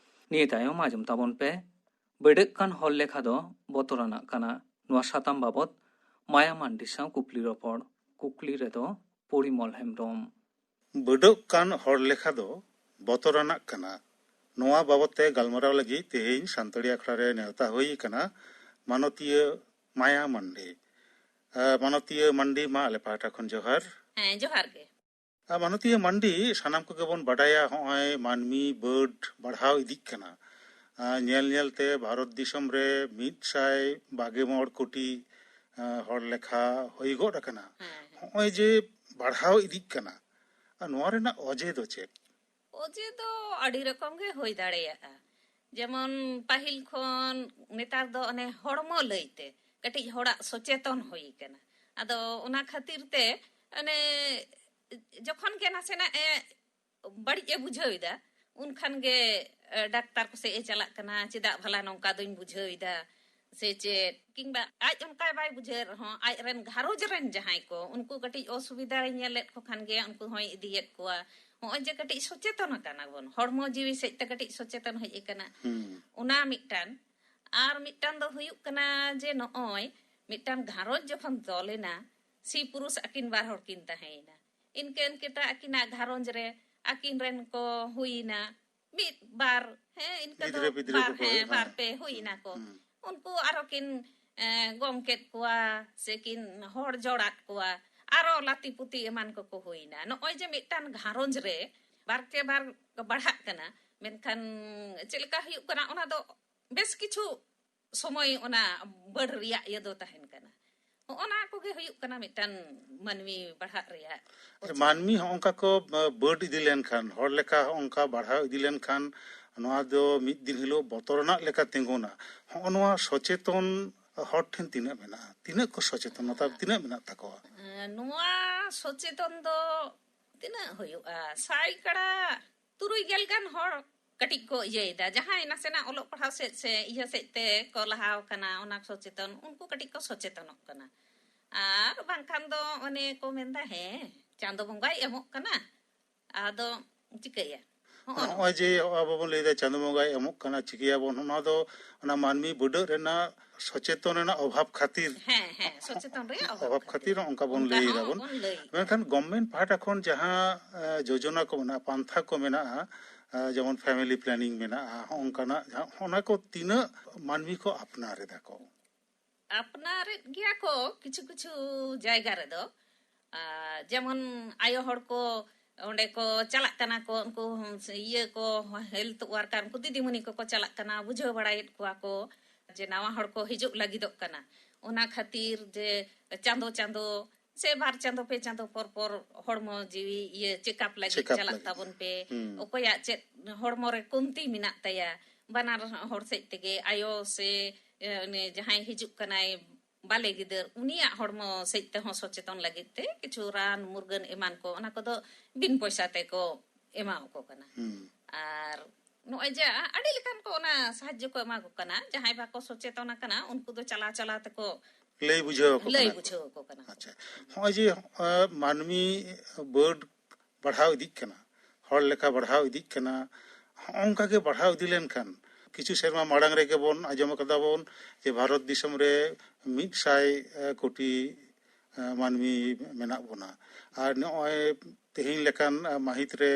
ᱱᱤᱭᱟᱹ ᱛᱟᱭᱚᱢ ᱟᱸᱡᱚᱢ ᱛᱟᱵᱚᱱ ᱯᱮ ᱵᱮᱰᱮᱜ ᱠᱟᱱ ᱦᱚᱲ ᱞᱮᱠᱷᱟ ᱫᱚ ᱵᱚᱛᱚᱨᱟᱱᱟᱜ ᱠᱟᱱᱟ᱾ ᱱᱚᱣᱟ ᱥᱟᱛᱟᱢ ᱵᱟᱵᱚᱛ ᱢᱟᱭᱟ ᱢᱟᱱᱰᱤ ᱥᱟᱶ ᱠᱩᱠᱞᱤ ᱨᱚᱯᱚᱲ᱾ ᱠᱩᱠᱞᱤ ᱨᱮᱫᱚ ᱯᱚᱨᱤᱢᱚᱞ ᱦᱮᱢᱵᱨᱚᱢ᱾ ᱵᱮᱰᱮᱜ ᱠᱟᱱ ᱦᱚᱲ ᱞᱮᱠᱷᱟ ᱫᱚ ᱵᱚᱛᱚᱨᱟᱱᱟᱜ ᱠᱟᱱᱟ᱾ ᱱᱚᱣᱟ ᱵᱟᱵᱚᱛ ᱛᱮ ᱜᱟᱞᱢᱟᱨᱟᱣ ᱞᱟᱹᱜᱤᱫ ᱛᱮᱦᱮᱧ ᱥᱟᱱᱛᱟᱲᱤ ᱟᱠᱷᱲᱟ ᱨᱮ ᱱᱮᱣᱛᱟ ᱦᱩᱭ ᱟᱠᱟᱱᱟ ᱢᱟᱱᱚᱛᱤᱭᱟᱹ ᱢᱟᱭᱟ ᱢᱟᱱᱰᱤ᱾ ᱟᱸ, ᱢᱟᱱᱚᱛᱤᱭᱟᱹ ᱢᱟᱱᱰᱤ, ᱢᱟ ᱟᱞᱮ ᱯᱟᱦᱴᱟ ᱠᱷᱚᱱ ᱡᱚᱦᱟᱨ᱾ ᱦᱮᱸ, ᱡᱚᱦᱟᱨ ᱜᱮ᱾ ᱟᱨ ᱢᱟᱱᱚᱛᱤᱭᱟᱹ ᱢᱟᱱᱰᱤ, ᱥᱟᱱᱟᱢ ᱠᱚᱜᱮ ᱵᱚᱱ ᱵᱟᱰᱟᱭᱟ, ᱦᱚᱸᱜᱼᱚᱭ ᱢᱟᱹᱱᱢᱤ ᱵᱟᱹᱰ ᱵᱟᱲᱦᱟᱣ ᱤᱫᱤᱜ ᱠᱟᱱᱟ᱾ ᱟᱨ ᱧᱮᱞ ᱧᱮᱞ ᱛᱮ ᱵᱷᱟᱨᱚᱛ ᱫᱤᱥᱚᱢ ᱨᱮ ᱢᱤᱫ ᱥᱟᱭ ᱵᱟᱜᱮ ᱢᱚᱬ ᱠᱳᱴᱤ, ᱟᱨ ᱦᱚᱲ ᱞᱮᱠᱷᱟ ᱦᱩᱭ ᱜᱚᱫ ᱟᱠᱟᱱᱟ᱾ ᱦᱮᱸ, ᱦᱮᱸ᱾ ᱦᱚᱸᱜᱼᱚᱭ ᱡᱮ ᱵᱟᱲᱦᱟᱣ ᱤᱫᱤᱜ ᱠᱟᱱᱟ, ᱟᱨ ᱱᱚᱣᱟ ᱨᱮᱱᱟᱜ ᱚᱡᱮ ᱫᱚ ᱪᱮᱫ? ᱚᱡᱮ ᱫᱚ ᱟᱹᱰᱤ ᱨᱚᱠᱚᱢ ᱜᱮ ᱦᱩᱭ ᱫᱟᱲᱮᱭᱟᱜᱼᱟ᱾ ᱡᱮᱢᱚᱱ ᱯᱟᱹᱦᱤᱞ ᱠᱷᱚᱱ ᱱᱮᱛᱟᱨ ᱫᱚ ᱚᱱᱮ ᱦᱚᱲᱢᱚ ᱞᱟᱹᱭᱛᱮ ᱠᱟᱹᱴᱤᱡ ᱦᱚᱲᱟᱜ ᱥᱚᱪᱮᱛᱚᱱ ᱦᱩᱭ ᱠᱟᱱᱟ᱾ ᱟᱫᱚ ᱚᱱᱟ ᱠᱷᱟᱹᱛᱤᱨ ᱛᱮ ᱚᱱᱮ ᱡᱚᱠᱷᱚᱱ ᱜᱮ ᱱᱟᱥᱮᱱᱟᱜ ᱮ ᱵᱟᱹᱲᱤᱡ ᱮ ᱵᱩᱡᱷᱟᱹᱣ ᱮᱫᱟ, ᱩᱱ ᱠᱷᱟᱱ ᱜᱮ, ᱮ, ᱰᱟᱠᱛᱟᱨ ᱠᱚᱥᱮᱫ ᱮ ᱪᱟᱞᱟᱜ ᱠᱟᱱᱟ, "ᱪᱮᱫᱟᱜ ᱵᱷᱟᱞᱟ ᱱᱚᱝᱠᱟ ᱫᱚᱧ ᱵᱩᱡᱷᱟᱹᱣ ᱮᱫᱟ?" ᱥᱮ ᱪᱮᱫ, ᱠᱤᱝᱵᱟ ᱟᱡ ᱚᱱᱠᱟ ᱵᱟᱭ ᱵᱩᱡᱷᱟᱹᱣ ᱨᱮᱦᱚᱸ, ᱟᱡ ᱨᱮᱱ ᱜᱷᱟᱨᱚᱸᱡᱽ ᱨᱮᱱ ᱡᱟᱦᱟᱸᱭ ᱠᱚ, ᱩᱱᱠᱩ ᱠᱟᱹᱴᱤᱡ ᱚᱥᱩᱵᱤᱫᱷᱟᱭ ᱧᱮᱞᱮᱫ ᱠᱚ ᱠᱷᱟᱱ ᱜᱮ, ᱩᱱᱠᱩ ᱦᱚᱸᱭ ᱤᱫᱤᱭᱮᱫ ᱠᱚᱣᱟ᱾ ᱦᱚᱸᱜᱼᱚᱭ ᱡᱮ ᱠᱟᱹᱴᱤᱡ ᱥᱚᱪᱮᱛᱚᱱ ᱟᱠᱟᱱᱟ ᱵᱚᱱ, ᱦᱚᱲᱢᱚ ᱡᱤᱣᱤ ᱥᱮᱫ ᱛᱮ ᱠᱟᱹᱴᱤᱡ ᱥᱚᱪᱮᱛᱚᱱ ᱦᱮᱡ ᱟᱠᱟᱱᱟ, ᱦᱩᱸ᱾ ᱚᱱᱟ ᱢᱤᱫᱴᱟᱝ᱾ ᱟᱨ ᱢᱤᱫᱴᱟᱝ ᱫᱚ ᱦᱩᱭᱩᱜ ᱠᱟᱱᱟ ᱡᱮ ᱱᱚᱜᱼᱚᱭ ᱢᱤᱫᱴᱟᱝ ᱜᱷᱟᱨᱚᱸᱡᱽ ᱡᱚᱠᱷᱚᱱ ᱛᱚᱞ ᱮᱱᱟ, ᱥᱤ ᱯᱩᱨᱩᱥ ᱟᱹᱠᱤᱱ ᱵᱟᱨ ᱦᱚᱲ ᱠᱤᱱ ᱛᱟᱦᱮᱸᱭᱮᱱᱟ, ᱤᱱᱠᱟᱹ ᱤᱱᱠᱟᱹᱛᱮ ᱟᱹᱠᱤᱱᱟᱜ ᱜᱷᱟᱨᱚᱸᱡᱽ ᱨᱮ ᱟᱹᱠᱤᱱ ᱨᱮᱱ ᱠᱚ ᱦᱩᱭᱮᱱᱟ ᱢᱤᱫ ᱵᱟᱨ, ᱦᱮᱸ, ᱤᱱᱠᱟᱹ ᱫᱚ ᱜᱤᱫᱽᱨᱟᱹ ᱯᱤᱫᱽᱨᱟᱹ ᱵᱟᱨ, ᱠᱚᱠᱚ ᱦᱮᱸ, ᱦᱩᱭᱩᱜᱼᱟ᱾ ᱵᱟᱨ ᱯᱮ ᱦᱩᱭᱮᱱᱟ ᱠᱚ᱾ ᱦᱩᱸ᱾ ᱩᱱᱠᱩ ᱟᱨᱚ ᱠᱤᱱ, ᱮ, ᱜᱚᱝ ᱠᱮᱫ ᱠᱚᱣᱟ ᱥᱮ ᱠᱤᱱ ᱦᱚᱲ ᱡᱚᱲᱟᱫ ᱠᱚᱣᱟ, ᱟᱨᱚ ᱞᱟᱹᱛᱤ ᱯᱩᱛᱤ ᱮᱢᱟᱱ ᱠᱚᱠᱚ ᱦᱩᱭᱮᱱᱟ᱾ ᱱᱚᱜᱼᱚᱭ ᱡᱮ ᱢᱤᱫᱴᱟᱝ ᱜᱷᱟᱨᱚᱸᱡᱽ ᱨᱮ ᱵᱟᱨ ᱠᱮ ᱵᱟᱨ ᱵᱟᱲᱦᱟᱜ ᱠᱟᱱᱟ, ᱢᱮᱱᱠᱷᱟᱱ ᱪᱮᱫ ᱞᱮᱠᱟ ᱦᱩᱭᱩᱜ ᱠᱟᱱᱟ, ᱚᱱᱟ ᱫᱚ ᱵᱮᱥ ᱠᱤᱪᱷᱩ ᱥᱚᱢᱚᱭ ᱚᱱᱟ ᱵᱟᱹᱲ ᱨᱮᱭᱟᱜ ᱤᱭᱟᱹ ᱫᱚ ᱛᱟᱦᱮᱱ ᱠᱟᱱᱟ᱾ ᱦᱚᱸᱜᱼᱚ ᱱᱟ ᱠᱚᱜᱮ ᱦᱩᱭᱩᱜ ᱠᱟᱱᱟ ᱢᱤᱫᱴᱟᱝ ᱢᱟᱹᱱᱢᱤ ᱵᱟᱲᱦᱟᱜ ᱨᱮᱭᱟᱜ ᱟᱪᱪᱷᱟ, ᱚᱡᱮ᱾ ᱢᱟᱹᱱᱢᱤ ᱦᱚᱸᱜᱼᱚᱝᱠᱟ ᱠᱚ, ᱟ, ᱵᱟᱹᱰ ᱤᱫᱤ ᱞᱮᱱᱠᱷᱟᱱ, ᱦᱚᱲ ᱞᱮᱠᱟ ᱦᱚᱸᱜᱼᱚᱝᱠᱟ ᱵᱟᱲᱦᱟᱣ ᱤᱫᱤ ᱞᱮᱱᱠᱷᱟᱱ, ᱱᱚᱣᱟ ᱫᱚ ᱢᱤᱫ ᱫᱤᱱ ᱦᱤᱞᱳᱜ ᱵᱚᱛᱚᱨ ᱨᱮᱱᱟᱜ ᱞᱮᱠᱟ ᱛᱤᱸᱜᱩᱱᱟ᱾ ᱦᱚᱸᱜᱼᱚ ᱱᱚᱣᱟ ᱥᱚᱪᱮᱛᱚᱱ ᱦᱚᱲ ᱴᱷᱮᱱ ᱛᱤᱱᱟᱹᱜ ᱢᱮᱱᱟᱜᱼᱟ? ᱛᱤᱱᱟᱹᱜ ᱠᱚ ᱥᱚᱪᱮᱛᱚᱱᱚᱛᱟ ᱛᱤᱱᱟᱹᱜ ᱢᱮᱱᱟᱜ ᱛᱟᱠᱚᱣᱟ? ᱮᱸ, ᱱᱚᱣᱟ ᱥᱚᱪᱮᱛᱚᱱ ᱫᱚ ᱛᱤᱱᱟᱹᱜ ᱦᱩᱭᱩᱜᱼᱟ? ᱥᱟᱭᱠᱟᱲᱟ ᱛᱩᱨᱩᱭ ᱜᱮᱞ ᱜᱟᱱ ᱦᱚᱲ ᱠᱟᱹᱴᱤᱡ ᱠᱚ ᱤᱭᱟᱹᱭᱮᱫᱟ᱾ ᱡᱟᱦᱟᱸᱭ ᱱᱟᱥᱮᱱᱟᱜ ᱚᱞᱚᱜ ᱯᱟᱲᱦᱟᱣ ᱥᱮᱫ ᱥᱮ ᱤᱭᱟᱹ ᱥᱮᱫ ᱛᱮ ᱠᱚ ᱞᱟᱦᱟᱣ ᱠᱟᱱᱟ, ᱚᱱᱟ ᱥᱚᱪᱮᱛᱚᱱ, ᱩᱱᱠᱩ ᱠᱟᱹᱴᱤᱡ ᱠᱚ ᱥᱚᱪᱮᱛᱚᱱᱚᱜ ᱠᱟᱱᱟ᱾ ᱟᱨ ᱵᱟᱝᱠᱷᱟᱱ ᱫᱚ ᱚᱱᱮ ᱠᱚ ᱢᱮᱱᱫᱟ, ᱦᱮᱸ, ᱪᱟᱸᱫᱚ ᱵᱚᱸᱜᱟᱭ ᱮᱢᱚᱜ ᱠᱟᱱᱟ, ᱟᱫᱚ ᱪᱤᱠᱟᱹᱭᱟ? ᱦᱚᱸᱜᱼᱚ ᱱᱚᱜᱼᱚᱭ ᱡᱮ ᱟᱵᱚ ᱵᱚᱱ ᱞᱟᱹᱭᱫᱟ ᱪᱟᱸᱫᱚ ᱵᱚᱸᱜᱟᱭ ᱮᱢᱚᱜ ᱠᱟᱱᱟ, ᱪᱤᱠᱟᱹᱭᱟᱵᱚᱱ, ᱚᱱᱟ ᱫᱚ ᱚᱱᱟ ᱢᱟᱹᱱᱢᱤ ᱵᱟᱹᱰᱟᱹᱜ ᱨᱮᱱᱟᱜ ᱥᱚᱪᱮᱛᱚᱱ ᱨᱮᱱᱟᱜ ᱚᱵᱷᱟᱵᱽ ᱠᱷᱟᱹᱛᱤᱨ ᱦᱮᱸ ᱦᱮᱸ ᱥᱚᱪᱮᱛᱚᱱ ᱨᱮᱭᱟᱜ ᱚᱵᱷᱟᱵᱽ ᱚᱵᱷᱟᱵᱽ ᱠᱷᱟᱹᱛᱤᱨ ᱚᱱᱠᱟ ᱵᱚᱱ ᱚᱱᱠᱟ ᱞᱟᱹᱭ ᱦᱚᱸ ᱫᱟᱵᱚᱱ᱾ ᱵᱚᱱ ᱞᱟᱹᱭ ᱮᱫᱟ᱾ ᱢᱮᱱᱠᱷᱟᱱ ᱜᱚᱵᱷᱢᱮᱱᱴ ᱯᱟᱦᱴᱟ ᱠᱷᱚᱱ ᱡᱟᱦᱟᱸ ᱮ, ᱡᱳᱡᱚᱱᱟ ᱠᱚ ᱢᱮᱱᱟᱜᱼᱟ, ᱯᱟᱱᱛᱷᱟ ᱠᱚ ᱢᱮᱱᱟᱜᱼᱟ, ᱮ, ᱡᱮᱢᱚᱱ ᱯᱷᱮᱢᱮᱞᱤ ᱯᱞᱮᱱᱤᱝ ᱢᱮᱱᱟᱜᱼᱟ, ᱦᱚᱸᱜᱼᱚ ᱱᱚᱝᱠᱟᱱᱟᱜ ᱡᱟᱦᱟᱸ ᱚᱱᱟ ᱠᱚ ᱛᱤᱱᱟᱹᱜ ᱢᱟᱹᱱᱢᱤ ᱠᱚ ᱟᱯᱱᱟᱨ ᱮᱫᱟ ᱠᱚ? ᱟᱯᱱᱟᱨᱮᱫ ᱜᱮᱭᱟ ᱠᱚ ᱠᱤᱪᱷᱩ ᱠᱤᱪᱷᱩ ᱡᱟᱭᱜᱟ ᱨᱮᱫᱚ᱾ ᱟᱨ ᱡᱮᱢᱚᱱ ᱟᱭᱳ ᱦᱚᱲ ᱠᱚ ᱚᱸᱰᱮ ᱠᱚ ᱪᱟᱞᱟᱜ ᱠᱟᱱᱟ ᱠᱚ, ᱩᱱᱠᱩ ᱤᱭᱟᱹ ᱠᱚ, ᱦᱮᱞᱛᱷ ᱣᱟᱨᱠᱟᱨ, ᱩᱱᱠᱩ ᱫᱤᱫᱤᱢᱩᱱᱤ ᱠᱚᱠᱚ ᱪᱟᱞᱟᱜ ᱠᱟᱱᱟ, ᱵᱩᱡᱷᱟᱹᱣ ᱵᱟᱲᱟᱭᱮᱫ ᱠᱚᱣᱟ ᱠᱚ ᱡᱮ ᱱᱟᱣᱟ ᱦᱚᱲ ᱠᱚ ᱦᱤᱡᱩᱜ ᱞᱟᱹᱜᱤᱫᱚᱜ ᱠᱟᱱᱟ᱾ ᱚᱱᱟ ᱠᱷᱟᱹᱛᱤᱨ ᱡᱮ ᱪᱟᱸᱫᱚ ᱪᱟᱸᱫᱚ ᱥᱮ ᱵᱟᱨ ᱪᱟᱸᱫᱚ ᱯᱮ ᱪᱟᱸᱫᱚ ᱯᱚᱨ ᱯᱚᱨ ᱦᱚᱲᱢᱚ ᱡᱤᱣᱤ ᱤᱭᱟᱹ ᱪᱮᱠᱟᱯ ᱞᱟᱹᱜᱤᱫ ᱪᱮᱠᱟᱯ ᱪᱟᱞᱟᱜ ᱞᱟᱹᱜᱤᱫ᱾ ᱛᱟᱵᱚᱱ ᱯᱮ᱾ ᱦᱩᱸ᱾ ᱚᱠᱚᱭᱟᱜ ᱪᱮᱫ ᱦᱚᱲᱢᱚ ᱨᱮ ᱠᱚᱢᱛᱤ ᱢᱮᱱᱟᱜ ᱛᱟᱭᱟ, ᱵᱟᱱᱟᱨ ᱦᱚᱲ ᱥᱮᱫ ᱛᱮᱜᱮ, ᱟᱭᱳ ᱥᱮ ᱮ, ᱩᱱᱤ ᱡᱟᱦᱟᱸᱭ ᱦᱤᱡᱩᱜ ᱠᱟᱱᱟᱭ ᱵᱟᱞᱮ ᱜᱤᱫᱟᱹᱨ, ᱩᱱᱤᱭᱟᱜ ᱦᱚᱲᱢᱚ ᱥᱮᱫ ᱛᱮᱦᱚᱸ ᱥᱚᱪᱮᱛᱚᱱ ᱞᱟᱹᱜᱤᱫ ᱛᱮ ᱠᱤᱪᱷᱩ ᱨᱟᱱ ᱢᱩᱨᱜᱟᱹᱱ ᱮᱢᱟᱱ ᱠᱚ, ᱚᱱᱟ ᱠᱚᱫᱚ ᱵᱤᱱ ᱯᱚᱭᱥᱟ ᱛᱮᱠᱚ ᱮᱢᱟ ᱠᱚ ᱠᱟᱱᱟ᱾ ᱦᱩᱸ᱾ ᱟᱨ ᱱᱚᱜᱼᱚᱭ ᱡᱮ ᱟᱹᱰᱤ ᱞᱮᱠᱟᱱ ᱠᱚ ᱚᱱᱟ ᱥᱟᱦᱟᱡᱽᱡᱚ ᱠᱚ ᱮᱢᱟ ᱠᱚ ᱠᱟᱱᱟ᱾ ᱡᱟᱦᱟᱸᱭ ᱵᱟᱠᱚ ᱥᱚᱪᱮᱛᱚᱱ ᱟᱠᱟᱱᱟ, ᱩᱱᱠᱩ ᱫᱚ ᱪᱟᱞᱟᱣ ᱪᱟᱞᱟᱣ ᱛᱮᱠᱚ ᱞᱟᱹᱭ ᱵᱩᱡᱷᱟᱹᱣ ᱟᱠᱚ ᱞᱟᱹᱭ ᱠᱟᱱᱟ ᱠᱚ᱾ ᱵᱩᱡᱷᱟᱹᱣ ᱟᱠᱚ ᱠᱟᱱᱟ᱾ ᱟᱪᱪᱷᱟ, ᱱᱚᱜᱼᱚᱭ ᱡᱮ ᱮ, ᱢᱟᱹᱱᱢᱤ ᱵᱟᱹᱰ ᱵᱟᱲᱦᱟᱣ ᱤᱫᱤᱜ ᱠᱟᱱᱟ, ᱦᱚᱲ ᱞᱮᱠᱟ ᱵᱟᱲᱦᱟᱣ ᱤᱫᱤᱜ ᱠᱟᱱᱟ, ᱦᱚᱸᱜᱼᱚ ᱱᱚᱝᱠᱟ ᱜᱮ ᱵᱟᱲᱦᱟᱣ ᱤᱫᱤ ᱞᱮᱱᱠᱷᱟᱱ, ᱠᱤᱪᱷᱩ ᱥᱮᱨᱢᱟ ᱢᱟᱲᱟᱝ ᱨᱮᱜᱮ ᱵᱚᱱ ᱟᱸᱡᱚᱢ ᱟᱠᱟᱫᱟ ᱵᱚᱱ ᱡᱮ ᱵᱷᱟᱨᱚᱛ ᱫᱤᱥᱚᱢ ᱨᱮ ᱢᱤᱫ ᱥᱟᱭ ᱠᱳᱴᱤ ᱮ, ᱢᱟᱹᱱᱢᱤ ᱢᱮᱱᱟᱜ ᱵᱚᱱᱟ᱾ ᱟᱨ ᱱᱚᱜᱼᱚᱭ ᱛᱮᱦᱮᱧ ᱞᱮᱠᱟᱱ ᱮ, ᱢᱟᱹᱦᱤᱛ ᱨᱮ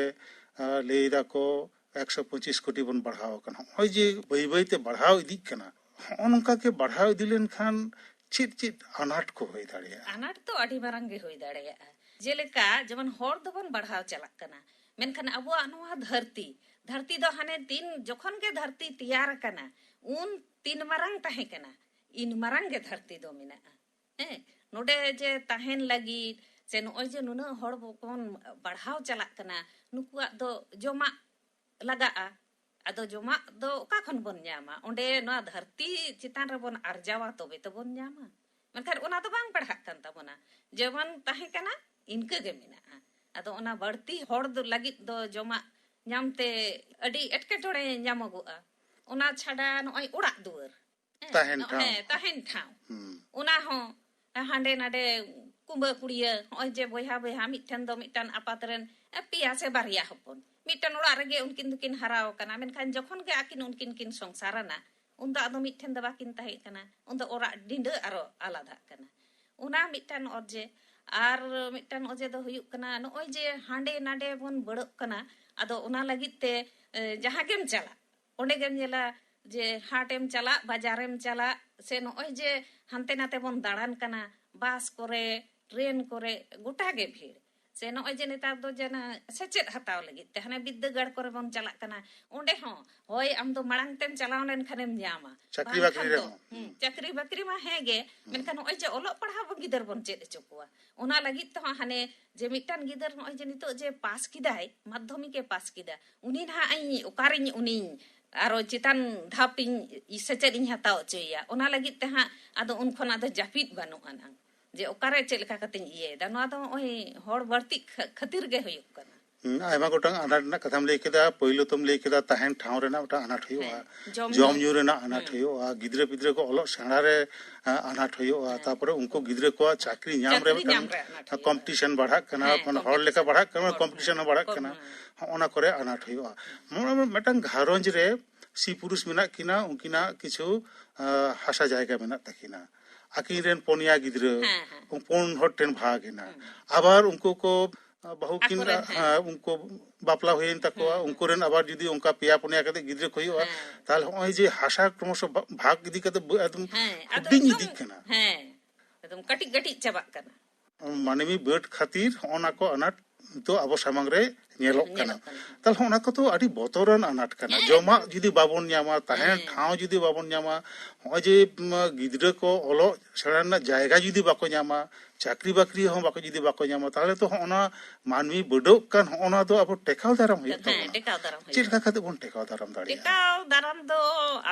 ᱮ, ᱞᱟᱹᱭ ᱫᱟᱠᱚ ᱮᱠᱥᱚ ᱯᱚᱸᱪᱤᱥ ᱠᱳᱴᱤ ᱵᱚᱱ ᱵᱟᱲᱦᱟᱣ ᱟᱠᱟᱱᱟ᱾ ᱱᱚᱜᱼᱚᱭ ᱡᱮ ᱵᱟᱹᱭ ᱵᱟᱹᱭ ᱛᱮ ᱵᱟᱲᱦᱟᱣ ᱤᱫᱤᱜ ᱠᱟᱱᱟ, ᱦᱚᱸᱜᱼᱚ ᱱᱚᱝᱠᱟ ᱜᱮ ᱵᱟᱲᱦᱟᱣ ᱤᱫᱤ ᱞᱮᱱᱠᱷᱟᱱ ᱪᱮᱫ ᱪᱮᱫ ᱟᱱᱟᱴ ᱠᱚ ᱦᱩᱭ ᱫᱟᱲᱮᱭᱟᱜᱼᱟ? ᱟᱱᱟᱴ ᱫᱚ ᱟᱹᱰᱤ ᱢᱟᱨᱟᱝ ᱜᱮ ᱦᱩᱭ ᱫᱟᱲᱮᱭᱟᱜᱼᱟ᱾ ᱡᱮᱞᱮᱠᱟ ᱡᱮᱢᱚᱱ ᱦᱚᱲ ᱫᱚᱵᱚᱱ ᱵᱟᱲᱦᱟᱣ ᱪᱟᱞᱟᱜ ᱠᱟᱱᱟ, ᱢᱮᱱᱠᱷᱟᱱ ᱟᱵᱚᱣᱟᱜ ᱱᱚᱣᱟ ᱫᱷᱟᱹᱨᱛᱤ, ᱫᱷᱟᱹᱨᱛᱤ ᱫᱚ ᱦᱟᱱᱮ ᱛᱤᱱ ᱡᱚᱠᱷᱚᱱ ᱜᱮ ᱫᱷᱟᱹᱨᱛᱤ ᱛᱮᱭᱟᱨ ᱟᱠᱟᱱᱟ, ᱩᱱ ᱛᱤᱱ ᱢᱟᱨᱟᱝ ᱛᱟᱦᱮᱸ ᱠᱟᱱᱟ, ᱤᱱ ᱢᱟᱨᱟᱝ ᱜᱮ ᱫᱷᱟᱹᱨᱛᱤ ᱫᱚ ᱢᱮᱱᱟᱜᱼᱟ᱾ ᱦᱮᱸ, ᱱᱚᱰᱮ ᱡᱮ ᱛᱟᱦᱮᱱ ᱞᱟᱹᱜᱤᱫ ᱥᱮ ᱱᱚᱜᱼᱚᱭ ᱡᱮ ᱱᱩᱱᱟᱹᱜ ᱦᱚᱲ ᱵᱚᱱ ᱵᱟᱲᱦᱟᱣ ᱪᱟᱞᱟᱜ ᱠᱟᱱᱟ, ᱱᱩᱠᱩᱣᱟᱜ ᱫᱚ ᱡᱚᱢᱟᱜ ᱞᱟᱜᱟᱜᱼᱟ᱾ ᱟᱫᱚ ᱡᱚᱢᱟᱜ ᱫᱚ ᱚᱠᱟ ᱠᱷᱚᱱ ᱵᱚᱱ ᱧᱟᱢᱟ? ᱚᱸᱰᱮ ᱱᱚᱣᱟ ᱫᱷᱟᱹᱨᱛᱤ ᱪᱮᱛᱟᱱ ᱨᱮᱵᱚᱱ ᱟᱨᱡᱟᱣᱟ, ᱛᱚᱵᱮ ᱛᱚᱵᱚᱱ ᱧᱟᱢᱟ᱾ ᱢᱮᱱᱠᱷᱟᱱ ᱚᱱᱟ ᱫᱚ ᱵᱟᱝ ᱯᱟᱲᱦᱟᱜ ᱠᱟᱱ ᱛᱟᱵᱚᱱᱟ᱾ ᱡᱮᱢᱚᱱ ᱛᱟᱦᱮᱸ ᱠᱟᱱᱟ, ᱤᱱᱠᱟᱹ ᱜᱮ ᱢᱮᱱᱟᱜᱼᱟ᱾ ᱟᱫᱚ ᱚᱱᱟ ᱵᱟᱹᱲᱛᱤ ᱦᱚᱲ ᱫᱚ ᱞᱟᱹᱜᱤᱫ ᱫᱚ ᱡᱚᱢᱟᱜ ᱧᱟᱢᱛᱮ ᱟᱹᱰᱤ ᱮᱴᱠᱮᱴᱚᱬᱮ ᱧᱟᱢᱚᱜᱚᱜᱼᱟ᱾ ᱚᱱᱟ ᱪᱷᱟᱰᱟ ᱱᱚᱜᱼᱚᱭ ᱚᱲᱟᱜ ᱫᱩᱣᱟᱹᱨ, ᱦᱮᱸ, ᱛᱟᱦᱮᱱ ᱱᱚᱜᱼᱚᱭ, ᱴᱷᱟᱶ᱾ ᱦᱮᱸ, ᱛᱟᱦᱮᱱ ᱴᱷᱟᱶ, ᱦᱩᱸ᱾ ᱚᱱᱟ ᱦᱚᱸ ᱦᱟᱸᱰᱮ ᱱᱟᱰᱮ ᱠᱩᱢᱵᱟᱹ ᱠᱩᱲᱤᱭᱟᱹ, ᱱᱚᱜᱼᱚᱭ ᱡᱮ ᱵᱚᱭᱦᱟ ᱵᱚᱭᱦᱟ ᱢᱤᱫᱴᱷᱮᱱ ᱫᱚ ᱢᱤᱫᱴᱟᱝ ᱟᱯᱟᱛ ᱨᱮᱱ ᱯᱮᱭᱟ ᱥᱮ ᱵᱟᱨᱭᱟ ᱦᱚᱯᱚᱱ, ᱢᱤᱫᱴᱟᱝ ᱚᱲᱟᱜ ᱨᱮᱜᱮ ᱩᱱᱠᱤᱱ ᱫᱚᱠᱤᱱ ᱦᱟᱨᱟ ᱟᱠᱟᱱᱟ, ᱢᱮᱱᱠᱷᱟᱱ ᱡᱚᱠᱷᱚᱱ ᱜᱮ ᱟᱹᱠᱤᱱ ᱩᱱᱠᱤᱱ ᱠᱤᱱ ᱥᱚᱝᱥᱟᱨ ᱮᱱᱟ, ᱩᱱᱫᱚ ᱟᱫᱚ ᱢᱤᱫᱴᱷᱮᱱ ᱫᱚ ᱵᱟᱹᱠᱤᱱ ᱛᱟᱦᱮᱸ ᱠᱟᱱᱟ, ᱩᱱᱫᱚ ᱚᱲᱟᱜ ᱰᱤᱸᱰᱟᱹ ᱟᱨᱚ ᱟᱞᱟᱫᱟᱜ ᱠᱟᱱᱟ᱾ ᱚᱱᱟ ᱢᱤᱫᱴᱟᱝ ᱚᱡᱮ᱾ ᱟᱨ ᱢᱤᱫᱴᱟᱝ ᱚᱡᱮ ᱫᱚ ᱦᱩᱭᱩᱜ ᱠᱟᱱᱟ, ᱱᱚᱜᱼᱚᱭ ᱡᱮ ᱦᱟᱸᱰᱮ ᱱᱟᱰᱮ ᱵᱚᱱ ᱵᱟᱹᱲᱚᱜ ᱠᱟᱱᱟ, ᱟᱫᱚ ᱚᱱᱟ ᱞᱟᱹᱜᱤᱫ ᱛᱮ ᱮ, ᱡᱟᱦᱟᱸ ᱜᱮᱢ ᱪᱟᱞᱟᱜ, ᱚᱸᱰᱮ ᱜᱮᱢ ᱧᱮᱞᱟ ᱡᱮ ᱦᱟᱴᱮᱢ ᱪᱟᱞᱟᱜ, ᱵᱟᱡᱟᱨᱮᱢ ᱪᱟᱞᱟᱜ, ᱥᱮ ᱱᱚᱜᱼᱚᱭ ᱡᱮ ᱦᱟᱱᱛᱮ ᱱᱟᱛᱮ ᱵᱚᱱ ᱫᱟᱬᱟᱱ ᱠᱟᱱᱟ, ᱵᱟᱥ ᱠᱚᱨᱮ, ᱴᱨᱮᱱ ᱠᱚᱨᱮ, ᱜᱚᱴᱟ ᱜᱮ ᱵᱷᱤᱲ᱾ ᱥᱮ ᱱᱚᱜᱼᱚᱭ ᱡᱮ ᱱᱮᱛᱟᱨ ᱫᱚ ᱡᱮ ᱥᱮᱪᱮᱫ ᱦᱟᱛᱟᱣ ᱞᱟᱹᱜᱤᱫ ᱛᱮ ᱦᱟᱱᱮ ᱵᱤᱫᱽᱫᱟᱹᱜᱟᱲ ᱠᱚᱨᱮ ᱵᱚᱱ ᱪᱟᱞᱟᱜ ᱠᱟᱱᱟ, ᱚᱸᱰᱮ ᱦᱚᱸ ᱦᱳᱭ ᱟᱢ ᱫᱚ ᱢᱟᱲᱟᱝ ᱛᱮᱢ ᱪᱟᱞᱟᱣ ᱞᱮᱱᱠᱷᱟᱱᱮᱢ ᱧᱟᱢᱟ᱾ ᱪᱟᱹᱠᱨᱤ ᱵᱟᱝᱠᱷᱟᱱ ᱵᱟᱹᱠᱨᱤ ᱫᱚ, ᱨᱮᱦᱚᱸ᱾ ᱦᱩᱸ, ᱪᱟᱹᱠᱨᱤ ᱵᱟᱹᱠᱨᱤ ᱢᱟ ᱦᱮᱸ ᱜᱮ, ᱢᱮᱱᱠᱷᱟᱱ ᱱᱚᱜᱼᱚᱭ ᱡᱮ ᱚᱞᱚᱜ ᱯᱟᱲᱦᱟᱣ ᱵᱚᱱ ᱜᱤᱫᱟᱹᱨ ᱵᱚᱱ ᱪᱮᱫ ᱦᱚᱪᱚ ᱠᱚᱣᱟ, ᱚᱱᱟ ᱞᱟᱹᱜᱤᱫ ᱛᱮᱦᱚᱸ ᱦᱟᱱᱮ ᱡᱮ ᱢᱤᱫᱴᱟᱝ ᱜᱤᱫᱟᱹᱨ ᱱᱚᱜᱼᱚᱭ ᱡᱮ ᱱᱤᱛᱚᱜ ᱡᱮ ᱯᱟᱥ ᱠᱮᱫᱟᱭ, ᱢᱟᱫᱽᱫᱷᱚᱢᱤᱠ ᱮ ᱯᱟᱥ ᱠᱮᱫᱟ, ᱩᱱᱤ ᱱᱟᱦᱟᱜ ᱤᱧ ᱚᱠᱟᱨᱤᱧ ᱩᱱᱤᱧ ᱟᱨᱚ ᱪᱮᱛᱟᱱ ᱫᱷᱟᱯ ᱤᱧ ᱥᱮᱪᱮᱫ ᱤᱧ ᱦᱟᱛᱟᱣ ᱦᱚᱪᱚᱭᱮᱭᱟ, ᱚᱱᱟ ᱞᱟᱹᱜᱤᱫ ᱛᱮ ᱦᱟᱸᱜ ᱟᱫᱚ ᱩᱱ ᱠᱷᱚᱱ ᱟᱫᱚ ᱡᱟᱹᱯᱤᱫ ᱵᱟᱹᱱᱩᱜ ᱟᱱᱟᱝ ᱡᱮ ᱚᱠᱟᱨᱮ ᱪᱮᱫ ᱞᱮᱠᱟ ᱠᱟᱛᱮᱧ ᱤᱭᱟᱹᱭᱮᱫᱟ᱾ ᱱᱚᱣᱟ ᱫᱚ ᱱᱚᱜᱼᱚᱭ ᱦᱚᱲ ᱵᱟᱹᱲᱛᱤ ᱠᱷᱟᱹ-, ᱠᱷᱟᱹᱛᱤᱨ ᱜᱮ ᱦᱩᱭᱩᱜ ᱠᱟᱱᱟ᱾ ᱦᱩᱸ, ᱟᱭᱢᱟ ᱜᱚᱴᱟᱝ ᱟᱱᱟᱴ ᱨᱮᱱᱟᱜ ᱠᱟᱛᱷᱟᱢ ᱞᱟᱹᱭ ᱠᱮᱫᱟ᱾ ᱯᱳᱭᱞᱳ ᱛᱚᱢ ᱞᱟᱹᱭ ᱠᱮᱫᱟ ᱛᱟᱦᱮᱱ ᱴᱷᱟᱶ ᱨᱮᱱᱟᱜ ᱢᱤᱫᱴᱟᱝ ᱟᱱᱟᱴ ᱦᱩᱭᱩᱜᱼᱟ, ᱦᱮᱸ, ᱡᱚᱢ ᱡᱚᱢ ᱧᱩ᱾ ᱧᱩ ᱨᱮᱱᱟᱜ ᱟᱱᱟᱴ ᱦᱮᱸ᱾ ᱦᱩᱭᱩᱜᱼᱟ, ᱜᱤᱫᱽᱨᱟᱹ ᱯᱤᱫᱽᱨᱟᱹ ᱠᱚ ᱚᱞᱚᱜ ᱥᱮᱬᱟ ᱨᱮ, ᱟ, ᱟᱱᱟᱴ ᱦᱩᱭᱩᱜᱼᱟ, ᱦᱮᱸ᱾ ᱛᱟᱨᱯᱚᱨᱮ ᱩᱱᱠᱩ ᱜᱤᱫᱽᱨᱟᱹ ᱠᱚᱣᱟᱜ ᱪᱟᱹᱠᱨᱤ ᱧᱟᱢ ᱨᱮ ᱪᱟᱹᱠᱨᱤ ᱢᱤᱫᱴᱟᱝ ᱧᱟᱢ ᱨᱮ ᱟᱱᱟᱴ ᱦᱩᱭᱩᱜᱼᱟ᱾ ᱠᱚᱢᱯᱤᱴᱤᱥᱚᱱ ᱵᱟᱲᱦᱟᱜ ᱠᱟᱱᱟ, ᱦᱮᱸ, ᱢᱟᱱᱮ ᱦᱚᱲ ᱞᱮᱠᱟ ᱠᱚᱢᱯᱤᱴᱤᱥᱚᱱ᱾ ᱵᱟᱲᱦᱟᱜ ᱠᱟᱱᱟ, ᱦᱚᱲ, ᱠᱚᱢᱯᱤᱴᱤᱥᱚᱱ ᱦᱚᱸ ᱵᱟᱲᱦᱟᱜ ᱦᱚᱲ, ᱠᱟᱱᱟ᱾ ᱦᱮᱸ᱾ ᱦᱚᱸᱜᱼᱚ ᱱᱟ ᱠᱚᱨᱮ ᱟᱱᱟᱴ ᱦᱩᱭᱩᱜᱼᱟ᱾ ᱢᱚᱱᱮ ᱢᱮ ᱢᱤᱫᱴᱟᱝ ᱜᱷᱟᱨᱚᱸᱡᱽ ᱨᱮ ᱥᱤ ᱯᱩᱨᱩᱥ ᱢᱮᱱᱟᱜ ᱠᱤᱱᱟ, ᱩᱱᱠᱤᱱᱟᱜ ᱠᱤᱪᱷᱩ, ᱟ, ᱦᱟᱥᱟ ᱡᱟᱭᱜᱟ ᱢᱮᱱᱟᱜ ᱛᱟᱹᱠᱤᱱᱟ, ᱟᱹᱠᱤᱱ ᱨᱮᱱ ᱯᱩᱱᱭᱟ ᱜᱤᱫᱽᱨᱟᱹ, ᱦᱮᱸ, ᱦᱮᱸ᱾ ᱯᱩᱱ ᱦᱚᱲ ᱴᱷᱮᱱ ᱵᱷᱟᱜᱽ ᱮᱱᱟ᱾ ᱦᱩᱸ᱾ ᱟᱵᱟᱨ ᱩᱱᱠᱩ ᱠᱚ, ᱟ, ᱵᱟᱹᱦᱩ ᱠᱤᱱ, ᱟᱠᱚᱨᱮᱱ, ᱦᱮᱸ᱾ ᱦᱮᱸ, ᱩᱱᱠᱩ ᱵᱟᱯᱞᱟ ᱦᱩᱭᱮᱱ ᱛᱟᱠᱚᱣᱟ, ᱦᱩᱸ, ᱦᱩᱸ᱾ ᱩᱱᱠᱩ ᱨᱮᱱ ᱟᱵᱟᱨ ᱡᱩᱫᱤ ᱚᱱᱠᱟ ᱯᱮᱭᱟ ᱯᱩᱱᱭᱟ ᱠᱟᱛᱮ ᱜᱤᱫᱽᱨᱟᱹ ᱠᱚ ᱦᱩᱭᱩᱜᱼᱟ, ᱦᱮᱸ᱾ ᱛᱟᱦᱚᱞᱮ ᱦᱚᱸᱜᱼᱚᱭ ᱡᱮ ᱦᱟᱥᱟ ᱠᱨᱚᱢᱚᱥᱚ ᱵᱷᱟ-, ᱵᱷᱟᱜᱽ ᱤᱫᱤ ᱠᱟᱛᱮ ᱵᱟᱹ-, ᱮᱠᱫᱚᱢ ᱦᱮᱸ, ᱟᱫᱚ ᱦᱩᱰᱤᱧ ᱮᱠᱫᱚᱢ, ᱤᱫᱤᱜ ᱠᱟᱱᱟ᱾ ᱦᱮᱸ, ᱮᱠᱫᱚᱢ ᱠᱟᱹᱴᱤᱡ ᱠᱟᱹᱴᱤᱡ ᱪᱟᱵᱟᱜ ᱠᱟᱱᱟ᱾ ᱢᱟᱹᱱᱢᱤ ᱵᱟᱹᱰ ᱠᱷᱟᱹᱛᱤᱨ ᱦᱚᱸᱜᱼᱚ ᱱᱟ ᱠᱚ ᱟᱱᱟᱴ ᱱᱤᱛᱚᱜ ᱟᱵᱚ ᱥᱟᱢᱟᱝ ᱨᱮ ᱧᱮᱞᱚᱜ ᱠᱟᱱᱟ᱾ ᱧᱮᱞᱚᱜ ᱠᱟᱱᱟ᱾ ᱛᱟᱦᱚᱞᱮ ᱦᱚᱸᱜᱼᱚ ᱱᱟ ᱠᱚᱫᱚ ᱟᱹᱰᱤ ᱵᱚᱛᱚᱨᱟᱱ ᱟᱱᱟᱴ ᱠᱟᱱᱟ᱾ ᱦᱮᱸ, ᱡᱚᱢᱟᱜ ᱮᱠᱫᱚᱢ᱾ ᱡᱩᱫᱤ ᱵᱟᱵᱚᱱ ᱧᱟᱢᱟ, ᱛᱟᱦᱮᱱ ᱦᱮᱸ᱾ ᱴᱷᱟᱶ ᱡᱩᱫᱤ ᱵᱟᱵᱚᱱ ᱧᱟᱢᱟ, ᱦᱚᱸᱜᱼᱚᱭ ᱡᱮ, ᱩᱢ, ᱜᱤᱫᱽᱨᱟᱹ ᱠᱚ ᱚᱞᱚᱜ ᱥᱮᱬᱟ ᱨᱮᱱᱟᱜ ᱡᱟᱭᱜᱟ ᱡᱩᱫᱤ ᱵᱟᱠᱚ ᱧᱟᱢᱟ, ᱪᱟᱹᱠᱨᱤ ᱵᱟᱹᱠᱨᱤ ᱦᱚᱸ ᱵᱟᱠᱚ, ᱡᱩᱫᱤ ᱵᱟᱠᱚ ᱧᱟᱢᱟ, ᱛᱟᱦᱚᱞᱮ ᱛᱚ ᱦᱚᱸᱜᱼᱚ ᱱᱟ ᱢᱟᱹᱱᱢᱤ ᱵᱟᱹᱰᱚᱜ ᱠᱟᱱ, ᱦᱚᱸᱜᱼᱚ ᱱᱟ ᱫᱚ ᱟᱵᱚ ᱴᱮᱠᱟᱣ ᱫᱟᱨᱟᱢ ᱦᱩᱭᱩᱜ ᱦᱮᱸ, ᱛᱟᱵᱚᱱᱟ᱾ ᱴᱮᱠᱟᱣ ᱫᱟᱨᱟᱢ ᱦᱩᱭᱩᱜᱼᱟ᱾ ᱪᱮᱫ ᱞᱮᱠᱟ ᱠᱟᱛᱮ ᱵᱚᱱ ᱴᱮᱠᱟᱣ ᱫᱟᱨᱟᱢ ᱫᱟᱲᱮᱭᱟᱜᱼᱟ? ᱴᱮᱠᱟᱣ ᱫᱟᱨᱟᱢ ᱫᱚ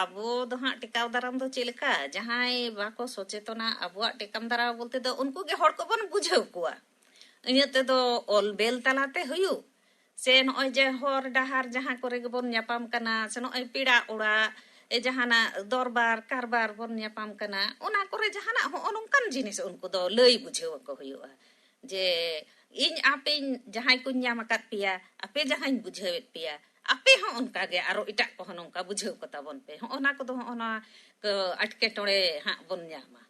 ᱟᱵᱚ ᱫᱚ ᱦᱟᱸᱜ ᱴᱮᱠᱟᱣ ᱫᱟᱨᱟᱢ ᱫᱚ ᱪᱮᱫ ᱞᱮᱠᱟ? ᱡᱟᱦᱟᱸᱭ ᱵᱟᱠᱚ ᱥᱚᱪᱮᱛᱚᱱᱟ, ᱟᱵᱚᱣᱟᱜ ᱴᱮᱠᱟᱣ ᱫᱟᱨᱟᱢ ᱵᱚᱞᱛᱮ ᱫᱚ ᱩᱱᱠᱩ ᱜᱮ ᱦᱚᱲ ᱠᱚᱵᱚᱱ ᱵᱩᱡᱷᱟᱹᱣ ᱠᱚᱣᱟ᱾ ᱤᱱᱟᱹ ᱛᱮᱫᱚ ᱚᱞ ᱵᱮᱞ ᱛᱟᱞᱟᱛᱮ ᱦᱩᱭᱩᱜ, ᱥᱮ ᱱᱚᱜᱼᱚᱭ ᱡᱮ ᱦᱚᱨ ᱰᱟᱦᱟᱨ ᱡᱟᱦᱟᱸ ᱠᱚᱨᱮ ᱜᱮᱵᱚᱱ ᱧᱟᱯᱟᱢ ᱠᱟᱱᱟ, ᱥᱮ ᱱᱚᱜᱼᱚᱭ ᱯᱮᱲᱟ ᱚᱲᱟᱜ, ᱮ, ᱡᱟᱦᱟᱱᱟᱜ ᱫᱚᱨᱵᱟᱨ ᱠᱟᱨᱵᱟᱨ ᱵᱚᱱ ᱧᱟᱯᱟᱢ ᱠᱟᱱᱟ, ᱚᱱᱟ ᱠᱚᱨᱮ ᱡᱟᱦᱟᱱᱟᱜ ᱦᱚᱸᱜᱼᱚ ᱱᱚᱝᱠᱟᱱ ᱡᱤᱱᱤᱥ ᱩᱱᱠᱩ ᱫᱚ ᱞᱟᱹᱭ ᱵᱩᱡᱷᱟᱹᱣ ᱟᱠᱚ ᱦᱩᱭᱩᱜᱼᱟ᱾ ᱡᱮ ᱤᱧ ᱟᱯᱮᱧ, ᱡᱟᱦᱟᱸᱭ ᱠᱚᱧ ᱧᱟᱢ ᱟᱠᱟᱫ ᱯᱮᱭᱟ, ᱟᱯᱮ ᱡᱟᱦᱟᱸᱧ ᱵᱩᱡᱷᱟᱹᱣᱮᱫ ᱯᱮᱭᱟ, ᱟᱯᱮ ᱦᱚᱸ ᱚᱱᱠᱟ ᱜᱮ ᱟᱨᱚ ᱮᱴᱟᱜ ᱠᱚᱦᱚᱸ ᱱᱚᱝᱠᱟ ᱵᱩᱡᱷᱟᱹᱣ ᱠᱚ ᱛᱟᱵᱚᱱ ᱯᱮ᱾ ᱦᱚᱸᱜᱼᱚ ᱱᱟ ᱠᱚᱫᱚ ᱦᱚᱸᱜᱼᱚ ᱱᱟ ᱠᱚ ᱮᱴᱠᱮᱴᱚᱬᱮ ᱦᱟᱸᱜ ᱵᱚᱱ ᱧᱟᱢᱟ᱾